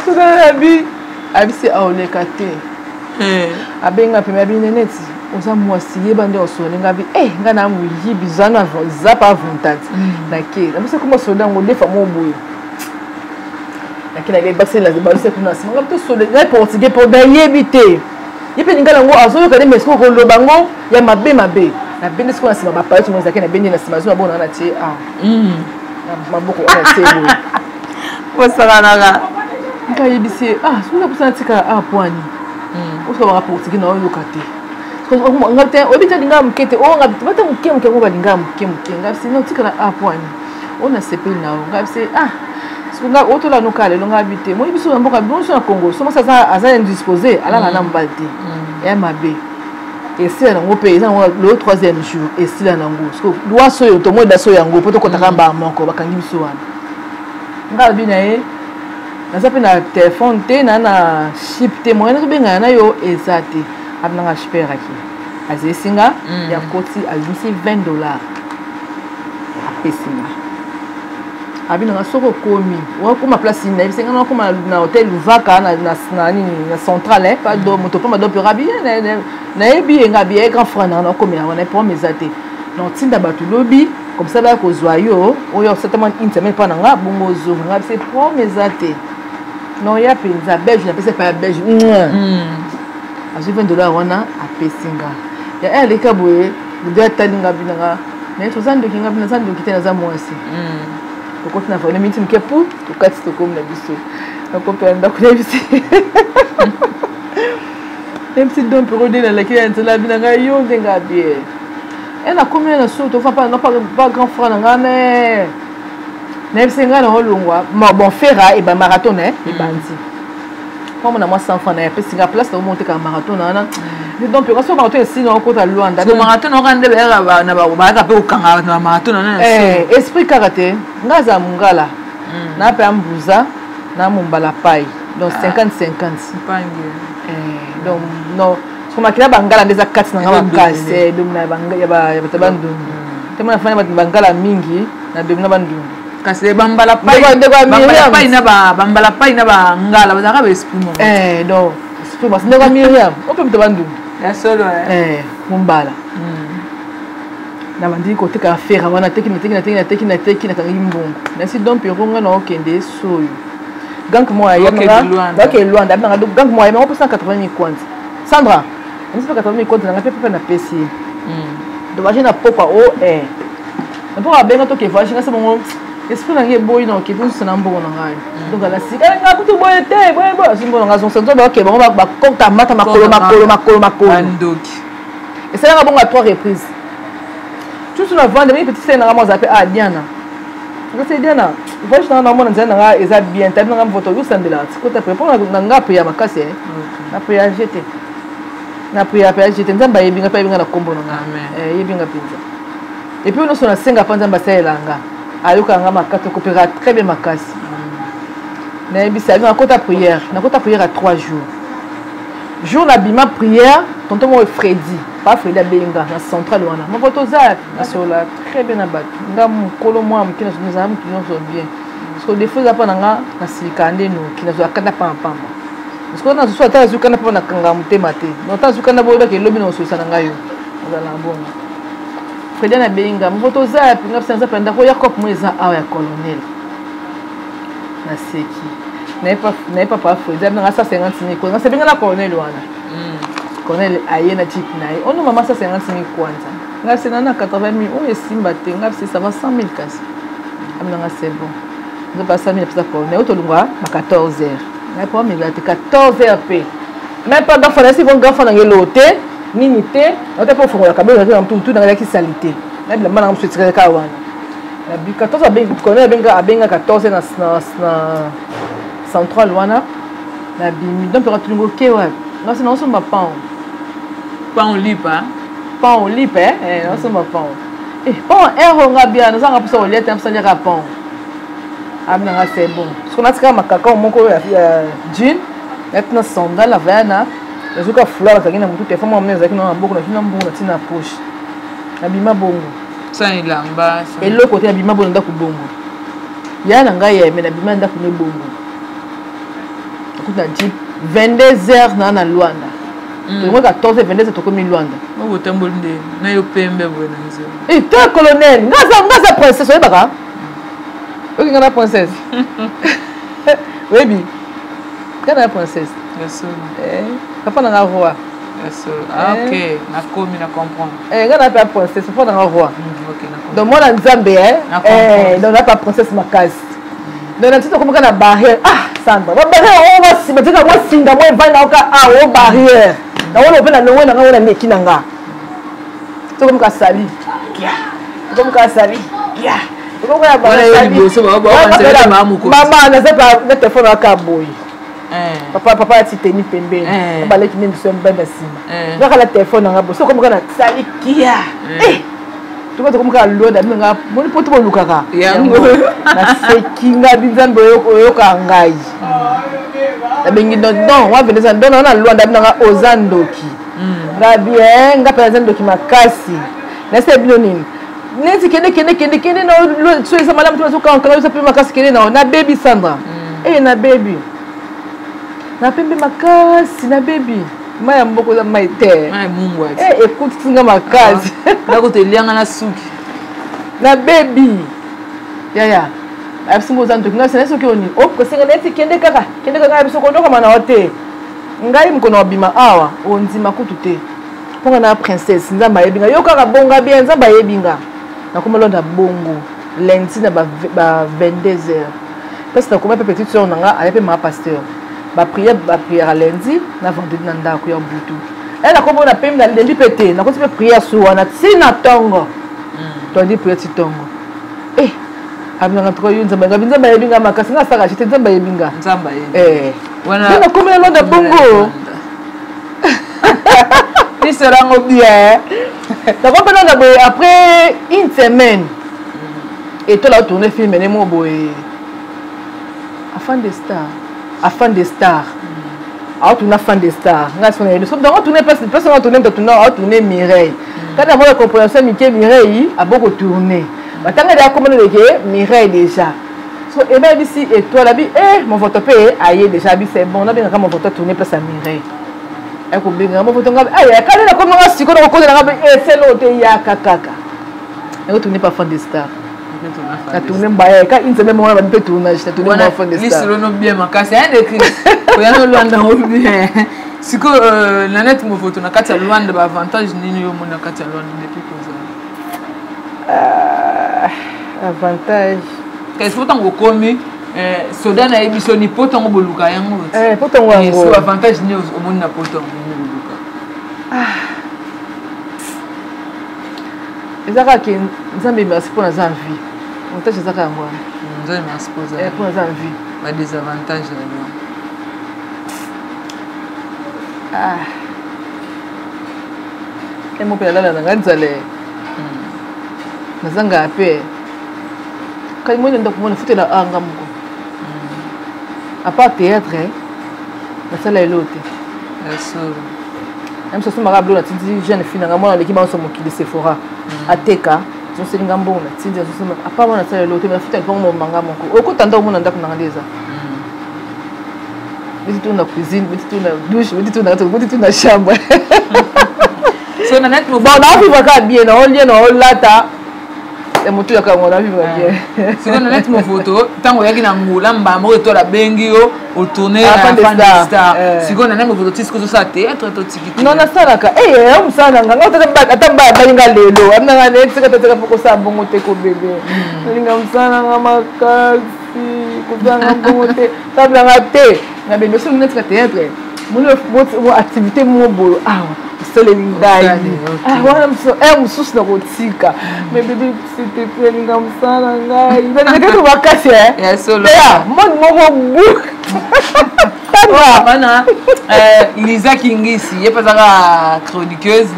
soda nabi abisi aoleka te. Abenga peme abi neneti oza mwasi yeba nde osone nga bi eh nga na moyibi za na za pa vontante nake nabisa koma soda yango defa mo boye nake nake basela balise kuna nsima nga to soda ngai portugais mpo nayebi te ye mpe lingala yango azoyoka nde mais sikoyo koloba yango ya mabe mabe nabende sikoyo na nsima bapalete mo ezalaki nabende na nsima azwi maboko na nga na tie ah na maboko wana tie boye bosakanaka nka ayebisi ye ah soki naposa natikala ah pwani osolobaka portugais na oyoka te nga te oyebi te alingaka moke te oyo nga bata moke moke yango balingaka moke moke nga bisi no tikala ah pwani oyo nasepeli na yo nga bisi ah soki nga otola noka lelo nga bi te moi biso na mboka biso na Congo so mwasi aza indisposé alala na mobali te ya mabe esila nango mpe eza nango le troisième jour esila nango lwaso oyo tomoi daso yango mpo tokotaka mbala moko bakangi biso wana nga alobi na ye naza mpe na telefone te na na chip te moyen nazobengana na yo eza te abi nanga chiperaki azeyisi nga ya koti abimisi 20 $ apesi nga abi nanga soki okomi okoma place nini nayebisi nga nakoma na hotel Luvaka na nini na centrale pa do moto pamba do pera abi nayebi ye nga abi ye grand frère nanga nakomela wana problème eza te na otinda bato lobi comme ça baya kozwa yo oyo osatama une semaine mpa na nga bongo ozonga nga bise problème eza te non ya mpenza belge napesa epai ya belge azwi 20 $ wana apesi nga ya aleka boye nde atali nga binanga naye toza ndoki nga bino naza ndoki te naza mwasi tokoti na vane minti moke pu tokati tokomi na biso nakopela ndako nayebisi nayebisi don pero nde nalaki na nzela bina ngai yo ndenge abie e nakomi na so tofa pa grand frère na ngai me nayebisi ngai na olongwa bon fera eba marathon ebandi mwa na mwa 100 francs na ye apesi nga place na omontekaka marathon na wana donc mpe kasi marathon esili na okota Luanda. Marathon oka nde bayaka mpe kokanga na marathon na esprit kaka te nga aza mongala na mpe ambuza na mombala pai donc 50 50 donc non so makila bangala nde eza kati na nga makasi domina ya bato bandundu te mona fani bato bangala mingi na domina bandundu. Kasi bambala pai na bambala pai na bangala bazalaka ba esprit moko. Donc esprit mwasi ndeko ya Miriam o mpe moto bandundu. Ya solo. Mombala nabandi koteka affaire wana teki nateki nateki nateki nateki nakangaki mbongo nasi don pero nga na okende soyo gank mo ayebake Lwanda abinanga gank mo ayebanga mpo 180 mille kwanza Sandra nisi mpe 80 mille kwanza nanga mpe pepe napesi ye donc age na pokwa o na pokwa abenga toke voyage nga se bongo esprit na ngai eboyi na okende nyonso na mbongo na ngai donc alasika nga kutu boye te boye boye azwi mbongo na ngai azongisa nzobe oke bango bakota mata makolo makolo makolo makolo esalaka bongo à trois reprises tutu na vande mingi petit sere nanga mo aza mpe ah Diana kasi Diana voyage nanga namona nzela nanga eza bien tabi nanga mvoto osambelaka tikota pre mpo na nga priya makasi na priya jete na priya mpe jete Nzambe ayebi nga mpe ayebi nga na nkombo na nga ayebi nga mpenza et puis nyonso nasenga mpa Nzambe asalela nga ayokaka nga makasi okopera très bien makasi nayebisa nakota prière nakota prière à 3 jours jour nabima prière tonton moko Fredi pa Fredi abenga na centrale wana moko toza nasola très bien na bato nga mokolo mwa moke nazala motu nyonso bien parce que défaut eza mpa na nga nasilikaka nde noki nazwaka kanda pambapamba. Parce que na susu ata azwi kanda mpo nakanga motema te. Donc ata azwi kanda boyebaka elobi na kosolisa na ngai yo. Ozala na bongo. Fredian abengi nga moko toza ya pinga bisa nza ndako ya cope mo eza awa ya colonel. Naseki. Naye papa Fredian nga 150 000 kwanza. Nga na colonel wana. Colonel aye na jeep na ye. Ono mama 150 000 kwanza. Nga se na 80 000 oyo esimba te. Nga se ça va 100 000 kasi. Amina nga c'est bon. Nzo pa 100 000 pesa colonel. Oyo tolongwa ba 14 heures. Ngai po amela te 14 heures pe. Même pas gafa na si bon gafa na ngelo te. Nini te. Na te po fongola kabelo na mutu mutu na ngalaki salite. Na bilamba na musu etikala kaka wana. Na bi 14 abengi colonel abenga abenga 14 na na na centrale wana. Na bimi donc toka tulingo ke wapi. Nga se na osomba pain. Pain lipa. Pain lipa eh, na osomba pain. Eh, pain ero nga bien, naza nga posa kolia te, posa liaka pain. Abi na nga c'est bon. Soki natika makaka moko ya jean, nati na sandale avaya na nazoka foulard azalaki na motu telefone mwa monene ezalaki na maboko nazwi na mbongo natii na poche nabima bongo sans elamba eloko te nabima bongo na ndako bongo ya na ngai ya me nabima na ndako ne bongo nakuti na jeep 22 heures naa na Luanda. Tokomi 14 heures 22 heures tokomi Luanda. Botamboli nde na yo pembe boye na nzela. Eh, te colonel, nga aza princesse oyebaka? Oki nga na princesse. Oyebi? Nga na princesse. Eh, papa na nga roi. Ah, ok, nakomi na comprendre. Eh, nga na pa princesse, papa na nga roi. Ok, na Donc mwana Nzambe eh. Eh, donc na pa princesse makasi. Donc na tito komaka na barrière. Ah, Sandra. Ba barrière o ba si ba tika mwa singa mwa evanda oka ah o barrière. Na wona pe na longwe na nga wona leki na nga. To komaka sali. Kia. To komaka sali. Kia. To komaka barrière. Mama naza pa na téléphone aka boye. Papa papa ati teni pembeni. Baleki nde biso mbanda nsima. Kaka na téléphone nanga boye. So komaka na sali kia. Eh. Tuka tokomaka loda bino nga moni po tokolukaka yango naseki nga bi nzambe oyoka ngai nabengi don don wa veneza don na lwanda bino nga oza ndoki nga bien nga mpe naza ndoki makasi nase bino nini neti kende kende kende kende na so eza malamu te bazokanga oza mpe makasi kende na nabebi Sandra. Eh nabebi na pembe makasi nabebi mai ya mboko eza mai te ekuti nga makasi ndako telianga na suki nabebi yaya ayebisi ngo oza ndoki ngai sena soki oni okosenga neti kende kaka kende kaka ngai biso kondokama na yo te ngai mokolo na obima awa ondima kutu te mpo nga na princesse nzambe ayebi nga yo kaka bonga bien nzambe ayebi nga nakoma londa bongo lundi na ba 22 heures place nakoma mpe petite sœur na nga aya mpe maa pasteur baprière baprière lundi na vendredi na ndako ya butu e nakoma na pembe na lundi mpe te nakoti mpe prière su wana ti na ntongo tondi prière ti ntongo eh abinanga tuka yo nzambe ngabi nzambe ayebi nga makasi nga asaka te nzambe ayebi nga nzambe ayebi eh wana nakomi na londa bongo lisolango bien nakomi mpe londa boye après une semaine etola otourne film ne mo boye afan de star afan de star aotourne afan de star nga sona yebi so donc otourne place place nga tourne tourne aotourne Mireille kati na mona compréhension mike Mireille aboko tourne batanga deya komona leke Mireille déjà so eba yebisi étoile abi eh mon voto mpe aye déjà abi c'est bon nabengaka mon voto tourne place ya Mireille akobengaka mon voto nga aya kali nakomanga sikoyo nakokotela nga eselo te yaka kaka yango tourne pa fan de star na tourne mbaya ka une semaine moko na mpe tournage na tourne mwa fan de star lisolo no bien makasi hein de Chris oya no Luanda ngo bien sikoyo Nanette Movoto na kati ya Luanda ba avantage nini yo omoni na kati ya Luanda depuis kozala avantage kasi po ntango okomi soda nayebi so ni poto yango boluka yango poto yango so avantage nini omoni na poto yango nini boluka eza kaka ke nzambe merci mpo naza en vie avantage eza kaka yango wana nzambe merci mpo mpo naza en vie ba désavantage na yo ah emo mpe nalala na ngai nzala nazangaka mpe kai moi na ndako mona futela anga moko à part théâtre nasala elo te na miso asomaka bilo natindi jeune fille nanga mwana aleki banso mokili Sephora ateka azoselinga mbongo natindi azosomba à part mwana asala elo te nafuta lipango mobanga moko okota ndako mona ndako nanga nde eza. Beti tour na cuisine, beti tour na douche, beti tour na beti tour na chambre. So na net bon, na vivre ka bien, na olie na olata. Ya motu ya kango na vivre bien. Siko na net movoto, tango oyaki na Angola mbala moko etoile abengi yo, otourne na Fan de Star. Siko na net movoto ti siko ozosala théâtre to tiki te? Non, nasalaka. Eh, ya mosala na nga, ata mbala balinga lelo. Amina nga net sika tika poko sa bongo te ko bébé. Nalinga mosala na nga makasi. Kozanga mbongo te, tablanga te na bebe soki neti na théâtre moni activité moko boyo awa osaleli ngai wana heure mosusu na kotika. Mais bebe, s'il te plaît, linga mosala na ngai, nalingaki makasi ya monde moko bu. Bana Liza Kingisi, ye mpe azaka chroniqueuse.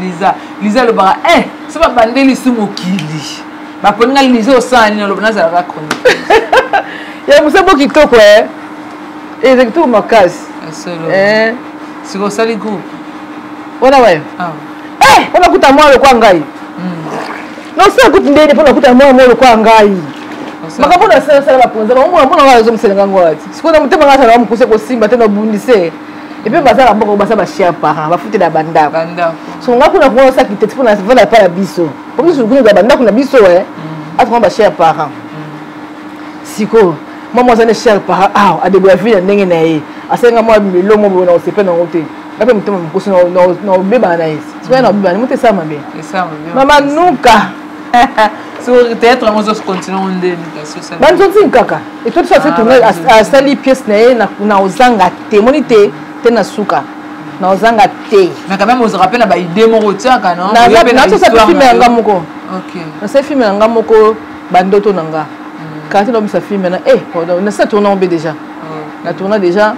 Liza alobaka e so babandeli su mokili baponi nga. Liza, osala nini? Oloba nazalaka chroniqueuse. Ya mosala bo kitoko, eza kitoko makasi. Siko osali groupe? Wana wayo mpona kuta mwana lokwa ngai. Nosala groupe ndeni mpona kuta mwana moko lokwa ngai? Makambo nasala bakonza bango, mona ngai azomosalenga ngo ati sikoyo na motema ngai asala mokuse kosimba te, nabundise. Et puis baza na mboka, baza bachers parents, bafutela bandako. So nga kuna kuna osaki te mpona vanda epai na biso, po biso kuna bandako na biso atonga bachers parents. Sikoyo mwa mwa aza ne cher parent awa, adeboya vie na ndenge na ye, asalinga mwa melo mo boye na kosepe nango te. Nga mpe motema mokosi na obebana na ye. Sikoyo na obebana moto esala mabe, mama nuka. Théâtre yango ozocontinue ndeni? Banzonzini kaka eto so ase tourne, asali pièce na ye na ozanga te, moni te te na suka na ozanga te. Mais quand même ozalaka mpe na baidée moko otiaka? Non, nasala film ya nga moko, nasali film ya nga moko, bandoto na nga kati nabimisa film na pardon, nasala tourne yango mpe déjà, na tourna déjà,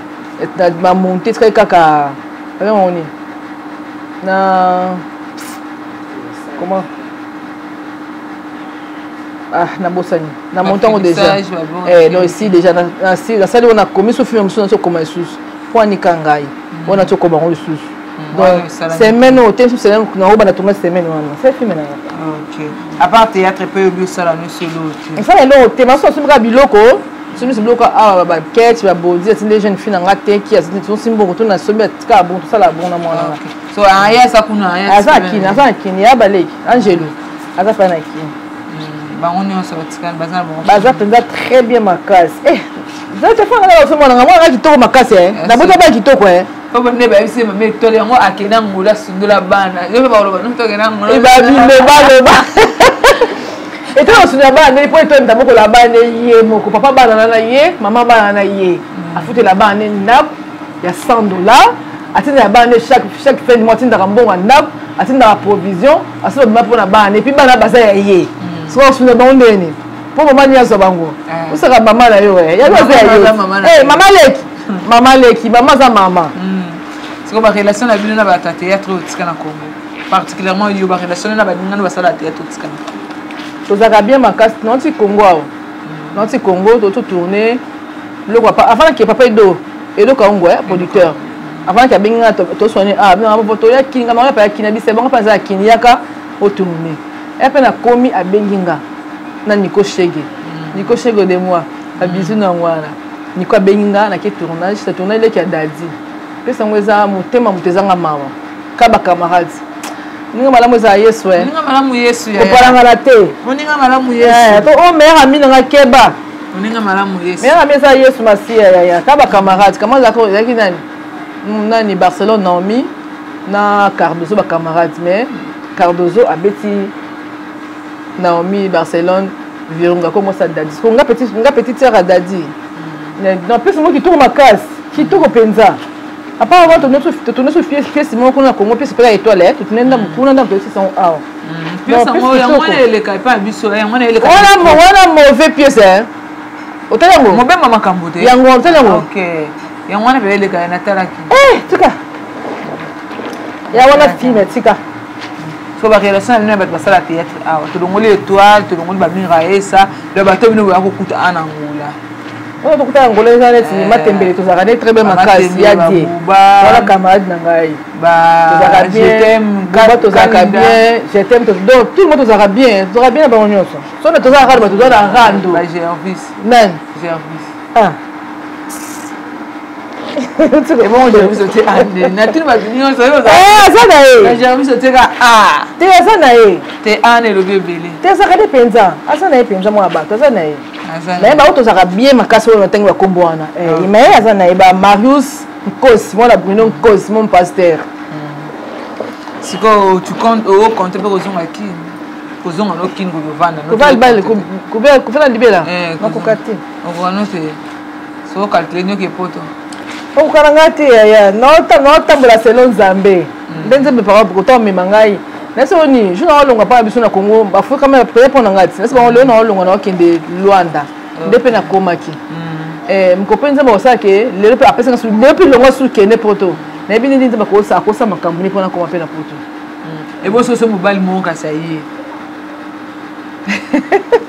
bamonte tikali kaka babengango nini na comment, ah, nabosani, na monte yango déjà. Non, ici déjà nasali wana, nakomi so film mosusu, nazokoma lisusu mpo anika ngai wana, tokoma yango lisusu. Donc semaine oyo te, mosusu nango banda tonga semaine wana, c'est film na nga. Ok, à part théâtre mpe oyebi osala nyonso eloo te? Osala eloko te, maso asombi kaka biloko, sombisi biloko awa, baketch, babodi, atindi jeune fille na nga teki, tosimbi bongo to nasombi, atikaka bongo, tosala bongo na mwana. So aya aza kuna? Aza na Kini, aza na Kini ya baleki Angelo, aza mpe na Kini. Bango nyonso batikali baza na bango. Baza mpenza très bien makasi. Telefone nga osomona nga mwana nga kitoko makasi, nabota bana kitoko. Po nde bayebisi mama Etole yango akende Angola, asundola bana. Yo mpe bakoloba no tokende Angola. Balobaloba etole osundola bana ndeni? Mpo etole mitabokola bana ye moko, papa bana na ye, mama bana na ye, afutela bana ne ndako ya 100 $, atindaka bana ne chaque fin du mois, atindaka mbongo ya ndako, atindaka provision, asala bima mpona bana. Et puis bana baza ya ye, soki osunda bango ndeni? Mpo mama ni azwa bango, osaka mama na yo yango aza ya yo. Mama leki, mama leki, mama aza mama. Sikoyo barelation na bino na bato ya théâtre oyo otika na Congo, particulièrement yo, barelation na baningano basala ya théâtre otika na? Tozalaka bien makasi. Nauti Congo awa, nauti Congo, totourne biloko avant ke papa Edo, Edo Kaongo, producteur, avant ke abengi nga, toswani toya Kini, nga bango ya Kini, abisa bango mpe aza ya Kini, yaka otourne. E mpe nakomi, abengi nga na Nico Shege, Nico Shege de moi, babizu na yango wana. Nico abengi nga, nake tournage, na tournage leki ya Dadi. Pesa yango eza motema moto ezanga mawa ka bacamarade. Moninga malamu ezala Yesu. Moninga malamu Yesu. Kopalangana te. Moninga malamu Yesu. Po o meilleur ami nanga, keba. Moninga malamu Yesu. Meilleur ami eza Yesu Masiya, yaya. Ka bacamarade kama ezalaki nani nani, Barcelone, Naomi na Cardozo, bacamarade. Mais Cardozo abeti Naomi, Barcelone Virunga ko mwasi ya Dadi. Nga petit, nga petite sœur ya Dadi. Na pesi mo kitoko makasi, kitoko mpenza. Apart wana, totourne so pièce moko kuna na Congo, pièce mpe ya étoile, totourne ndambo kuna, ndambo toyesisa yango awa. Wana mauvais pièce, otali yango? Mobemba makambo te. Yango otali yango? Yango wana mpe eleka, natalaki. Tika ya wana film, tika. So barelation na bino ya bato basala théâtre awa, tolongoli étoile, tolongoli bamira esa, do bato bino boya kokuta a na Ngola? Oyo tokuta na Ngola eza neti Matembele, tozalaka ne très bien makasi ya die wana, camarade na ngai, tozalaka bien, tozalaka bien, je t'aime. Donc tout le monde tozalaka bien, tozalaka bien na bango nyonso. So na tozalaka rando, bato toza na rando. Gervis. Nani? Gervis. Ah. Ebongo Jervis otie A nde natuni bato nyonso aza na ye. Jervis otieka A. Te, aza na ye. Te, A na elobi ebele. Te, azalaka nde mpenza, aza na ye mpenza, mwana bato aza na ye. Naye bango tozalaka bien makasi oyo natangi bakombo wana, mais ye aza na ye, ba Marius Nkosi, mwana Bruno Nkosi, mon pasteur. Sikoyo tu comptes, ocompte mpe kozonga Kini, kozonga no Kini, kovanda? Kovanda libela nakoka te. Okoka no te, so calcule nyoki epoto. Okoka na ngai te yaya, naotambola selo Nzambe nde Nzambe papa kota omema ngai. Nasi oyo nini, jour naolongwa mpa na biso na Congo, bafukama prière mpo na ngai ti nasi bango lelo naolongwa, naokende Lwanda nde mpe nakomaki moko mpe Nzambe akosala ke lelo mpe apesanga su lelo mpe longwa su kende poto. Nayebi nini Nzambe akosa makambo nini mpo nakoma mpe na poto. Eboso so mobali moko kasi aye.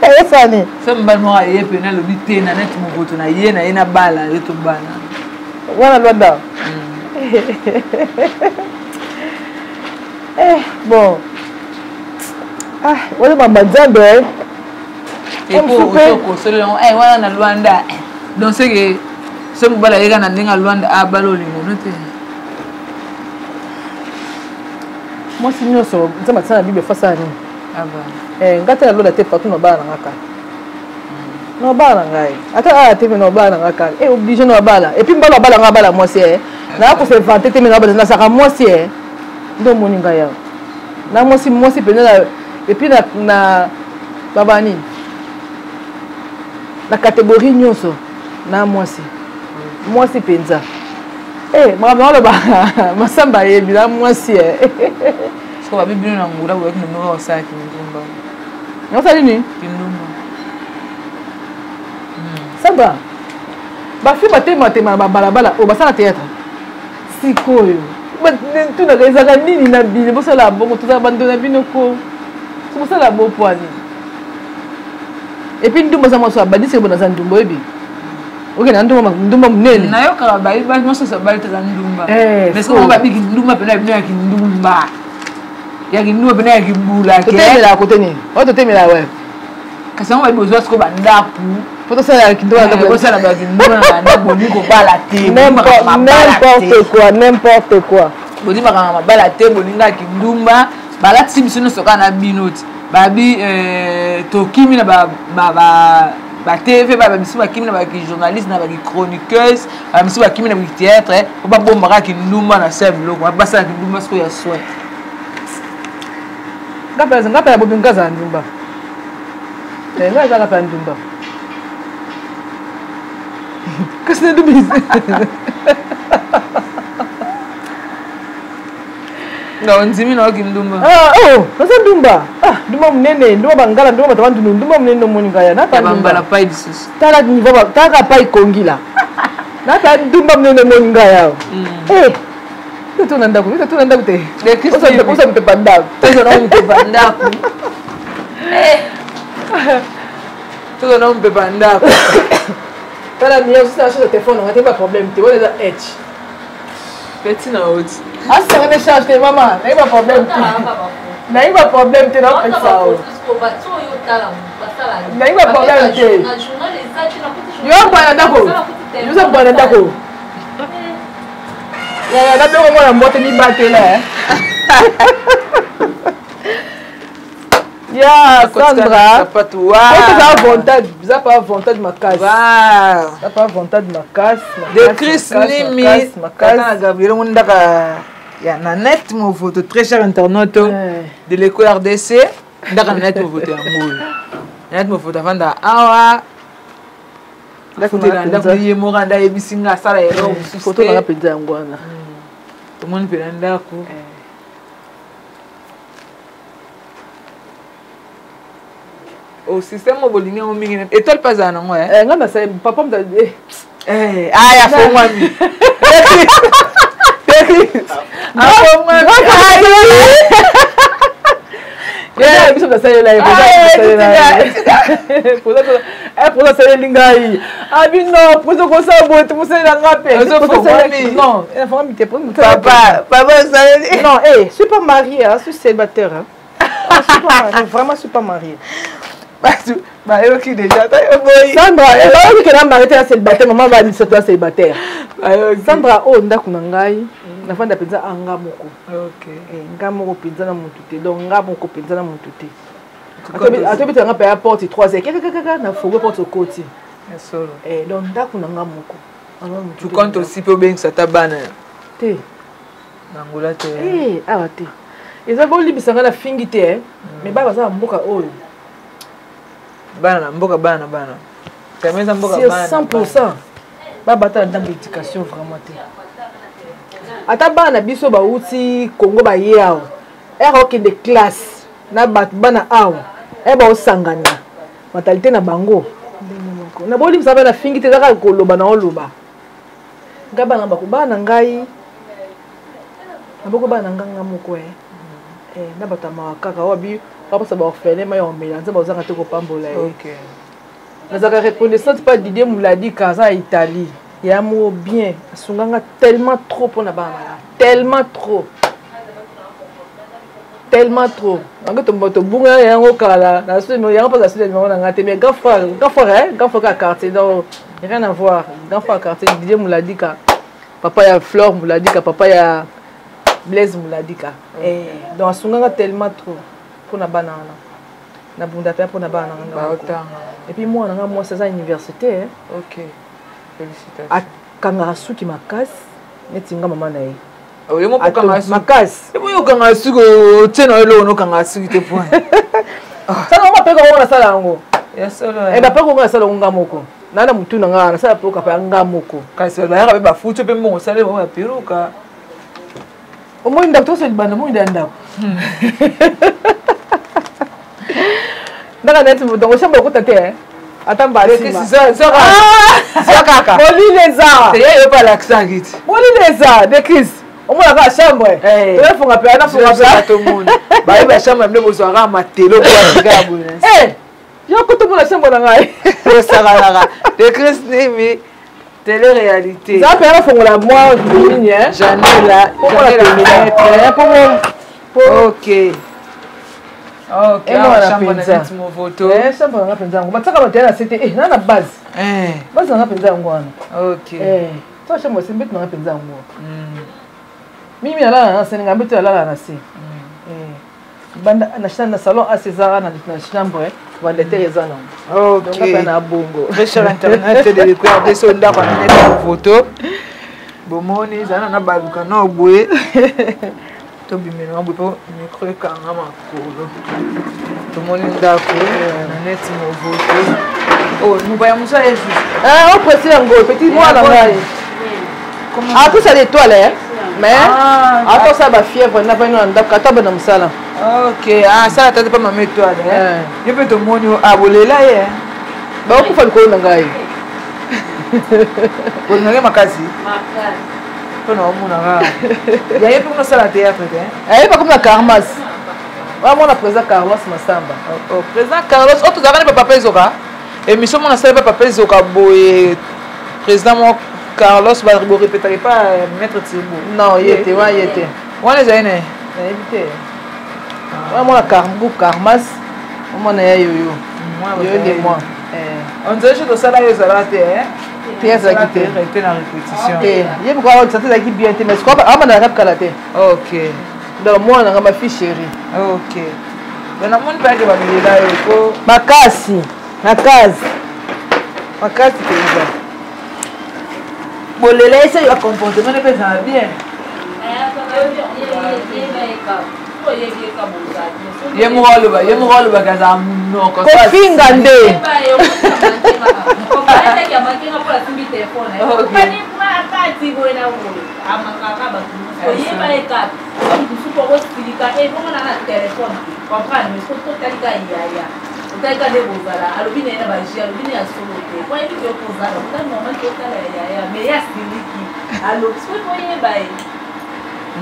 Eyesani. So mobali moko aye pene, alobi te na neti mokoto na ye na ye na bala ye, tobana. Wana Lwanda. Eh, bon, ah, wana mamba Nzambe. Wana na Lwanda, donc c'est que so mobali ayeka na ndenge ya Lwanda, abala, olingo no te? Mwasi nyonso Nzambe atisala na Bible fasala nini? Nga te, nalola te partout na bala na nga kaka na bala na ngai, ata aya te, me na bala na nga kaka e obligé na bala. Et puis mbala abala nga, abala mwasi e naya kose vanter te, me na nazalaka mwasi e nde omoni ngai awa na mwasi, mwasi mpenza. Et puis na baba nini, na catégorie nyonso na mwasi, mwasi mpenza. Makambo aloba masamba ayebi na mwasi e. Siko babi bino na ngula boyaki na ndonga kosala kindumba. Osali nini? Kindumba. Sandra, bafille batematema na babalabala oyo basala théâtre sikoyo, tunaka ezalaka nini na bino bosala bongo? Tozala bando na bino ko so bosala bopwa nini? Et puis ndumba aza mwasi abandisi bona, aza ndumba, oyebi oke na ndumba, ndumba monene. Nayokaka mwasi abali te aza ndumba, mais soki babiki ndumba mpena bino ya kindumba, ya kindumba mpena, ya kibula. Totemelaka kote nini oyo totemela we? Kasi yango babi bozwa sikoyo bandako. Po tosala kindumba. Bosala bakindumba na bandako, bolingi kobala te. N'importe quoi, n'importe quoi. Bondimaka mabala te, bolingaka kindumba, balatisi biso nyonso kaka na bino ti babi tokimi na batv, bamisu bakimi na bakijournaliste, na bakichroniqueuse, bamisu bakimi na bakithéâtre po babombaka kindumba na se ya biloko, basala kindumba sikoyo ya soin. Nga mpe ya bobi, nga azala ndumba, nga azalaka mpe ya ndumba, kasi na ndumba. Nga ondimi na oki ndumba? Oh, naza ndumba, ndumba monene, ndumba bangala, ndumba bato bandundu, ndumba monene. Omoni ngai nata bambala pai lisusu. Tala niveau, talaka pai kongila, nata ndumba monene. Omoni ngai awa, totuna ndako, totuna ndako te, osa mpepa ndako. Tozona mpepa ndako, tozona mpepa ndako. Tala mia osala chose ya telefone nanga te, ba problème te, wana eza h. Peti na oti. Asanga ne charge te, mama, nayi ba problème te, nayi ba problème te, naopesa o nayi ba problème te. Yo bwana ndako, yoza bwana ndako yaya, nabengo mwana mbote mibatela ya Sandra. Eza avantage, eza pa avantage makasi, eza pa avantage makasi. De Chris Nimi tata na Gabriel ngo ndaka ya na net movoto. Très cher internaute de l'Eco RDC, ndaka na net movoto yango oyo, na net movoto avanda awa, afutela ndako ye moko, anda ayebisi nga asala eloko mosusu. Foto nanga mpenza yango wana. Tomoni mpena ndako. O système oyo bolingi yango mingi, étoile mpe azala nango. Nga nasali papa. Aya fongwami, afongwami. Biso nasalela ye poza, asaleli ngai abi non, poza kosala boye te, mosalela nga mpe non, afongami te. Papa, papa osaleli. Non, eh, suis pas mariée, hein, suis célibataire, hein. Ah, suis pas mariée, vraiment suis pas mariée. Bato bayoki déjà ta yo boyi. Sandra, bayoki ke na marié te, na célibataire, mama ba misato ya célibataire. Bayoki. Sandra, oyo ndako na ngai, nafanda mpenza a nga moko. Ok. Nga moko mpenza na motu te, donc nga moko mpenza na motu te. Atobetela nga mpe ya porte 3 heures, kakakaka na fogo porte okoti. Ya solo. Donc ndako na nga moko. Tu comptes aussi mpe obengisa ata bana te na Angola te? Awa te. Eza bolibisa nga na fingi te, mais bana baza na mboka oyo. Bana na mboka, bana na bana. Kama eza mboka sur bana. 100% babata na ndambo éducation vraiment te. Ata bana na biso bauti Congo baye awa, ere okende classe na bato bana awa, ere baosangana mentalité na bango ndenge moko. Na bolimbisa bana fingi te, eza kaka koloba na oloba. Ngai bana bako bana ngai naboko bana nga nga moko na bato ya mawa kaka oyo abi baposa baorphelin mai ya omela nzambe ozanga te kopambola ye. Nazalaka reconnaissante pa Didier Mouladika, aza ya Italie, ya moko bien, asunganga tellement trop mpona bana na nga, tellement trop, tellement trop. Yango tobunga yango kala na yango mpo na numéro na nga te, mais grand frère, grand frère, grand frère ya quartier, donc rien à voir, grand frère ya quartier Didier Mouladika, papa ya Flore Mouladika, papa ya Blaise Mouladika. Donc asunganga tellement trop mpona bana wana, nabunda mpe mpona bana na nga moko. Et puis mwana nga mwasi aza université. Ok, félicitations. Akangaka suki makasi neti nga mama na ye. Yo moko okangaka suki? Makasi. Yo okangaka suki, otie na yo eloko nokangaka suki te, point. Sala ngo mapeka ngo nasala yango. Ya solo. Bapeka ngo nasala yango nga moko. Naa na motu na nga nasala peruka pa nga moko. Kasi bayaka mpe bafuti mpe mbongo osali bango ya peruka. Omoi ndako toso libanda, omoi nda ndako. Ndaka neti donc chambre okota te, ata mbasima. Kaka molili eza. Ye yo mpe alakisaki ti. Molili eza de crise, omonaka chambre toyefunga mpe anafunga mpe tomona bayeba chambre nde bozwaka matelo mpo basika ya boye. Yo kutumona chambre na ngai. Osakalaka de crise nimi télé réalité. Eza mpe nafongola mwa nini. Janela, Janela. Ok. Ok, chambre na neti movoto. Chambre nanga mpenza yango batiaka bato ya na se te, na na base. Base nanga mpenza yango wana. To chambre se mbeto nanga mpenza yango. Mimi alala na se, nga mbeto alala na se. Banda na salon asi ezaka na chambre, ventilateur eza nango. Ok. Na bongo. Très cher internet de l'école so ndako na neti movoto. Bomoni ezala na baluka na boye. Tobimela boye mpo micro ekanga makolo. Tomoni ndako na neti movoto. Mobaya mosu aye juste. Opresi yango petit mwana ngai. Apesa l'étoile, mais ata osala bafièvre navandi na ndako, ata bana mosala. Ok, asala tata mpa mama étoile. Yo mpe tomoni abolela ye. Bakokufa likolo na ngai. Olingaki makasi mpona omonaka yaye mpe kuna osala théâtre te. Aye bakomi na Carmas, wamona président Carlos Masamba. Président Carlos oyo tozalaka ne bapapa ezoka émission mona asali bapapa ezoka boye, président moko Carlos borepetaka epa maître Tirbo. Non, ye te wana, ye te. Wana ezali ne. Nayebi te. Wana mona groupe Carmas, omona ya yoyo yoyo de moi. On dirait que tosala yo ezala te. Te, ezalaki te. Te na répétition. Te, ye moko santé ezalaki bien te, mais sikoyo abandaka kala te. Donc mwana nanga, ma fille chérie. Ok, donc namoni mpe ake bamelela yo ko. Makasi, makasi, makasi mpenza. Bolela ese ya comportement mpe ezala bien. Ye moko aloba, ye moko alobaka, azala monoko. Kofinga nde. Otalika nde bozala, alobi na ye na baji, alobi na ya solo te po ayebi ke okozala ota normal te, otala ya yaya, mais ye asiliki, alobi soki boyeba ye.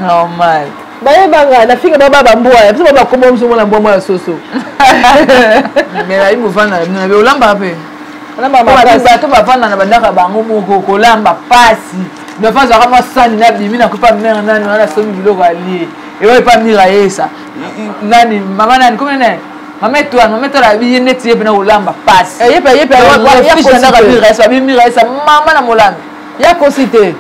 Normal. Bayebanga nafinga baba bambwa biso, ba bakoma biso mona mbwa mwana soso. Mais nayebi bovanda na bino nabe olambaka mpe. Bato bavanda na bandako ya bango moko, kolamba pasi. Dafa azwaka mwa sani nabimi nakopa mare nani wana, asomi biloko alie eyo epa mira yesa nani mama nani komi nani. Mama Étoile, mama Étoile abi ye neti ye mpena kolamba pasi. Eh, ye pe ye pe ye abi Miraesa mama na molambi. Ya kosi te.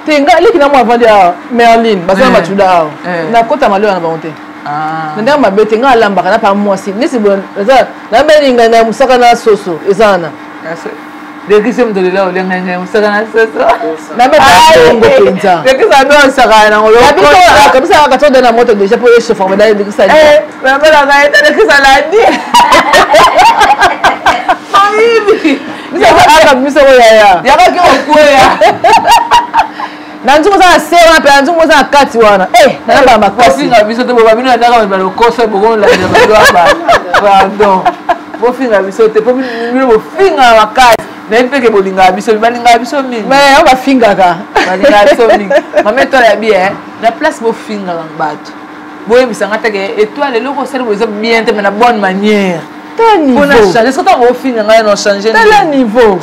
Te nga leki na mwa avandi awa Merlin baza na matuda awa. Nakota maloya na bango te. Na ndenge mabe te, nga alambaka na pa mwasi neti boye eza nayambeli ngai na mosaka na soso eza wana. Dekisi moto lela olia ngai ngai mosaka na soso. Nabeta bongo mpenza. Dekisi abe osaka na ngolo. Kabisa kaka to na moto déjà po echauffe mais dekisi ali. Eh, nabela ngai ete dekisi alandi. Oyibi. Biso aka biso ko yaya. Yakaki okweya. Na nzungu oza na se wana mpe na nzungu oza na kati wana. Eh, nayambaka makasi. Bofinga biso te boba bino ndaka ba lokoso bokolandela bato ya ba. Pardon. Bofinga biso te po bino bofinga makasi. Nayebi mpe ke bolingaka biso, balingaka biso mingi. Mais yango bafingaka. Balingaka biso mingi. Mama Étoile ya bien, na place bofingaka bato. Boyebisa nga te ke Étoile eloko osali boye eza bien te mais na bonne manière. Tala niveau. Pona changer, soki ntango ofinga ngai na changer. Tala niveau.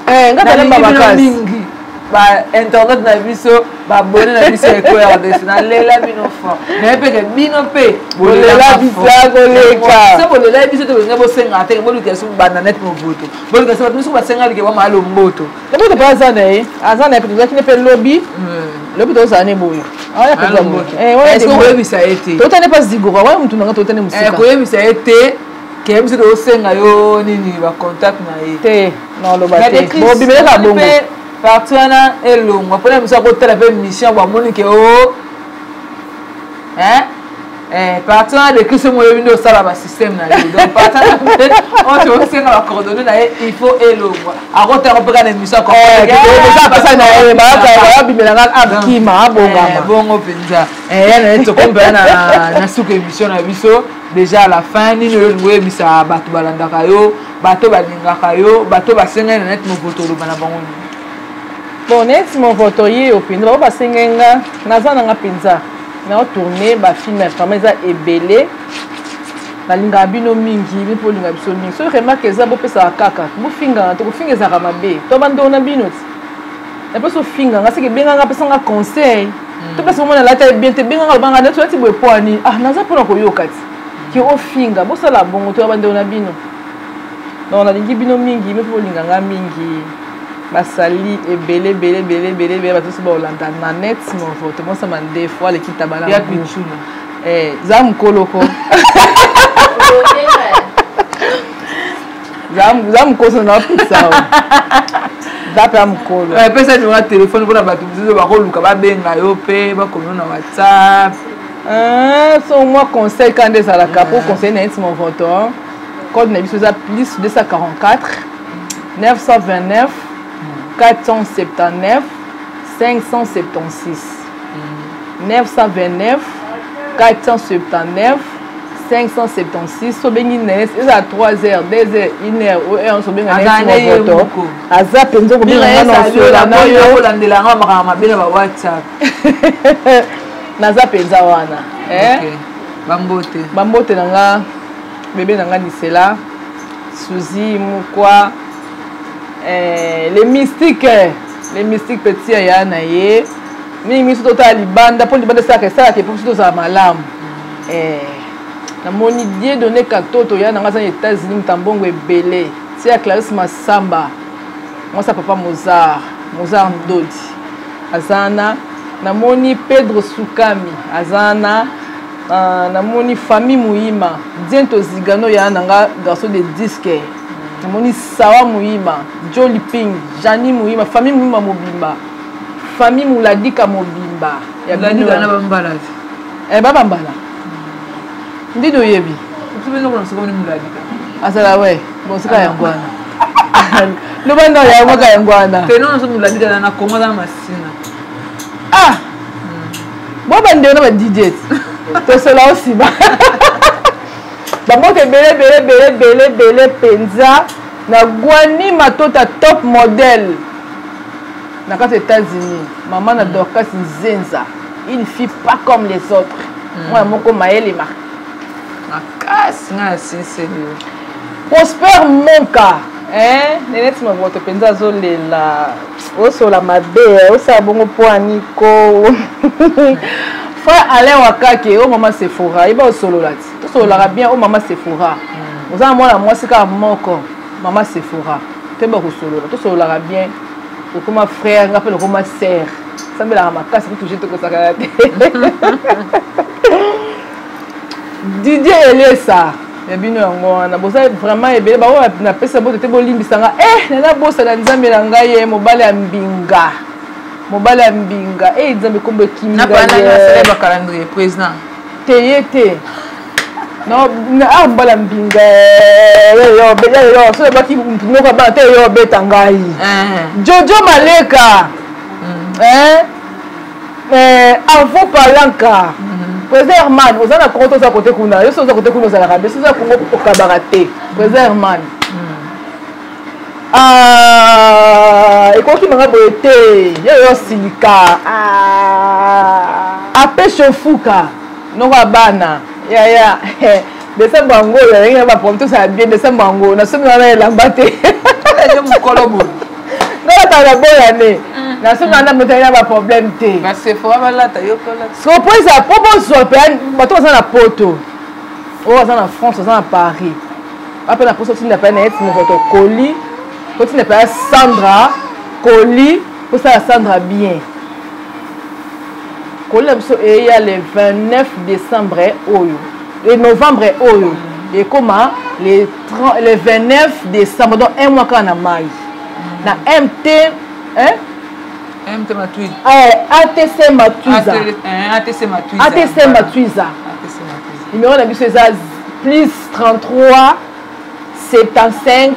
Eh, nga talemba makasi. Mingi. Ba internet na biso, ba abonné na biso ya Eko RDC, nalela bino fort. Nayebi mpe ke bino mpe bolela biso koleka. So bolela biso te bolinga bosenga te, boluka biso banda net movoto. Boluka biso bato biso basenga like ba malo mboto. Mboto mpe aza na ye, aza na ye mpe tozalaki ne mpe lobi. Lobi tozala ne boye. Aya mpenza boye. Est-ce que koyebisa ye te? Totane mpe zigora, wana motu na nga totane mosika. Koyebisa ye te. Ke biso tosenga yo nini ba contact na ye. Te, naloba te. Bobimelaka bongo. Parti wana elongwa mpona biso akotala mpe mission bamoni ke o hein eh, parti wana de Christ moyebi nde osala ba système na yo donc parti wana mpe oyo tosenga ba coordonnées na ye il faut elongwa akotala mpe kaka na émission apesa na ye babimelanga akima abongama bongo mpenza ya na ye tokomi na suka émission na biso déjà à la fin nini oyo olingi oyebisa bato balandaka yo bato balingaka yo bato basengani na neti movoto oloba na bango nini? Bon, neti movoto ye yo mpenza bango basengeli nga naza nanga mpenza naotourne bafilme vraiment eza ebele nalingaka bino mingi bino mpe bolinga biso mingi soki remarque eza bopesaka kaka bofingaka te kofinga ezalaka mabe to bandeko na bino ti napesi ofinga nga seke ebenganga apesanga conseil to place omona alata ye bien te ebenganga alobanga neti olati boye po ani ah naza mpona koyoka ti ke ofinga bosala bongo to ya bandeko na bino donc nalingi bino mingi bino mpe bolinga nga mingi basali ebele ebele ebele ebele ebele bato nyonso baolanda na net movoto mosama ndefo aleki tabala ya pichuna eh za mokolo ko za mokolo na pesa za mpe ya mokolo pesa nimero ya telefone mpona bato mosusu bakoluka babenga yo mpe bakomi na WhatsApp. So mwa conseil kaka nde ezalaka po conseil na neti movoto code na biso eza plus 244 929 479 576 929 479 576. Sobengi nene ezala 3 heures, 2 heures, 1 heure o heure sobenga neti movoto aza mpenza kobenga nga na osola na yo kolandela nga makambo mabe na ba WhatsApp. Naza mpenza wana. Bambote bambote na nga bebe na nga Nisela Suzy Mukwa, les mystiques, les mystiques petit ya na ye mingi miso totala libanda mpo libanda esalaka esalaka epo biso tozala malamu. Namoni Dieu donné katoto ya nanga aza na États-Unis moto ya mbongo ebele tia Clarisse Masamba mwasi ya papa Mozart Mozart Ndodi aza na namoni Pedro Sukami aza na namoni famille Muyima Diento Zigano ya nanga garçon de disque namoni Sawa Muyima Jolly Ping Jani Muyima famille Muyima mobimba famille Muladika mobimba ya bino na bambala eh babambala ndini oyebi azala we bon sika yango wana loba ndo yango kaka yango wana na Kongo aza na masina ah bo bandeko na ba DJ tosola osima bambote ebele ebele ebele ebele ebele mpenza na Gwani Matota top modèle na kati États-Unis mama na Dorcas Nzenza une fille pas comme les autres mwana moko mayele makasi nga na sinseli yo Prosper Monka hein neneti maboto mpenza azolela osola mabe osala bongo po aniko Frère Alain Wakake, oh mama Sephora, yeba osolola ti. Tosololaka bien, oh mama Sephora. Oza na mwana mwasi kaka moko, mama Sephora. Toyeba kosolola, tosololaka bien. Okoma frère, nga mpe nakoma sœur. Sambelaka makasi po toujours tokosakana te. Didier Elesa, ya bino yango wana boza vraiment ebele bango napesa bote te bolimbisa nga eh nana bosana nzambe na ngai ye mobali ya mbinga mobali ya mbinga e nzambe kombo ekimi ngai calendrier président te ye te ah mobali ya mbinga so ebaki moko bana te yo obeta ngai Jojo Maleka Avo Palanka, président Herman, oza na Congo, toza kote kuna, yo so oza kote kuna ozalaka be, so oza Congo okabaka te, président Herman. Ah, ekoki manga boye te, yo yo silika. Ah, apeshe ofuka, noko ya bana, ya ya. Décembre yango oyo azalaki na baproblème, tosala bien décembre yango nasomi wana elamba te. Mokolo boye nga na boyane nasomi wana moto na baproblème te. Basephora balata yo kolata. So po eza po bozwa mpe bato baza na poto, oyo baza na France, baza na Paris, bape na poso otinda mpe na ye timokoto koli, otinda mpe ya Sandra koli, posala Sandra bien. Koli na biso eya le 29 décembre oyo e novembre oyo ekoma le 30, le 29 décembre, donc un mois kaka na mai na MT, hein? MT Matuiza. ATC Matuiza. ATC Matuiza. ATC Matuiza. Numéro na biso eza plus 33 75,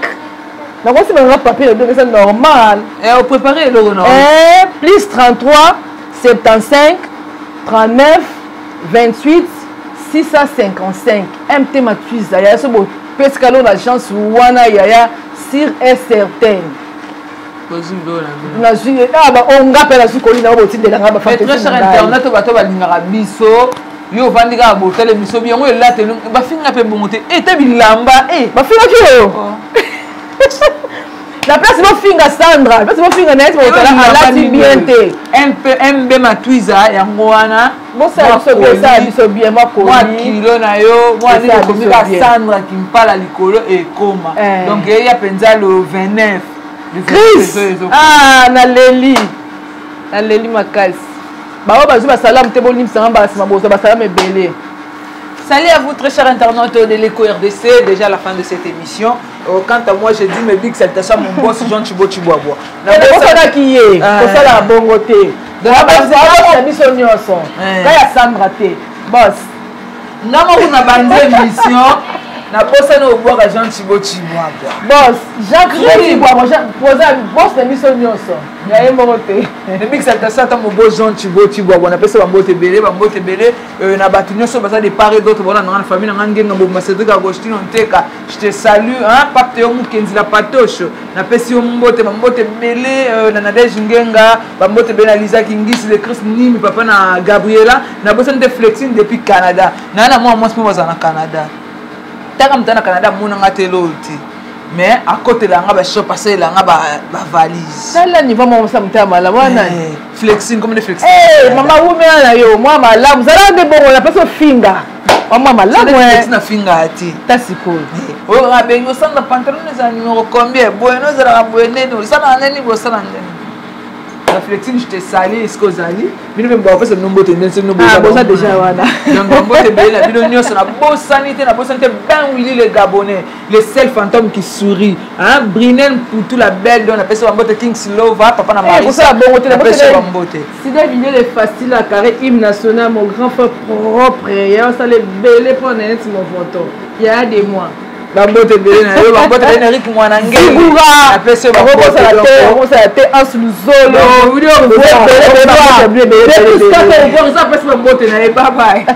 nakosima nga papier na bino eza normal. Opréparé eloko na Plus 33 75 39 28 655, MT Matuiza. Yaya, so bopesika lo na agence wana, yaya, sûr et certain. Nazwi onga mpe nazwi koli na botindelanga. Internet, bato balingaka biso, yo ovandi kaka botala biso yango elateli, bafinga mpe bongo te ete bilamba. Bafingaki oyo na place bofinga Sandra, place bofinga na ye, botala alati bien te. MB Matuiza yango wana. Bosala biso bien, esala biso bien. Mwa kilo na yo, mwa nini, okomi ka Sandra Kimpala likolo ekoma. Donc eya mpenza le 29. Chris, ah, naleli, naleli makasi. Bango bazwi basalamu te, bolimbisanga mbala nsima bozwa basalamu ebele. Salut à vous, très chers internautes de l'Eco RDC. Déjà la fin de cette émission. Quant à moi, je dis mes big salutations à mon boss Jean Chibo Chiboaboa. Nabosanaki ye kosala bongo te, ya biso nyonso ka ya Sandra te, boss. Nga moko na bandi émission, nabosani obwaka Jean Chibo Chiboaboa. Boss Jean Chiboaboa, boss na biso nyonso, ya ye moko te. Ne big salutation ata mon boss Jean Chibo Chiboaboa. Napesa bambote ebele, bambote ebele na bato nyonso baza de part et d'autre. Bona nanga na famille nanga Ngenga Bobima, Cédric Agostino Nteka, je te salue, hein, Pape Teo Mukenzi la Patoche, napesi yo mbote, bambote ebele na Nadege Ngenga, bambote ebele na Lisa Kingisi, le Chris Nimi, papa na Gabriela. Nabosani te Flexine depuis Canada. Naa na mwa mwasi mpo bazala na Canada, taka moto na Canada amonanga te loo te, mais akotelanga bashop, asalelanga bavalise. Tala niveau moko mosa moto ya malamu wana. Flexine comme de Flexine. Mama, wumela na yo, mwa malamu, zala nde bongo na place ofinga mwa malamu. Na finga te. Ta sikoyo. Oyo abengi osala pantalon ezala numéro combien boye, no ezalaka boye, ndeni osalaka ndeni boye, osala ndeni na Flexine, je te salue esika ozali. Bino mpe bapesa bino mbote ndenge bino. Boza déjà wana. Donc bambote ebele na bino nyonso. Nabosani te, nabosani te Ben Willy le Gabonais, le seul fantôme qui sourit, hein, Brinel Poutou la belle. Donc napesa bambote Kings Lova, papa na Marisa, bongo te. Napesa bambote. Sida Vignol est facile à carré, hymne national, mon grand frère propre, ya osala ebele mpo na neti movoto ya des mois. Bambote ebele na yo, bambote ebele na Rik Mwana Ngegura, napesi yo. Okosala te, okosala te, Anse Luzolo. Eza apesi bambote na ye. Bye bye.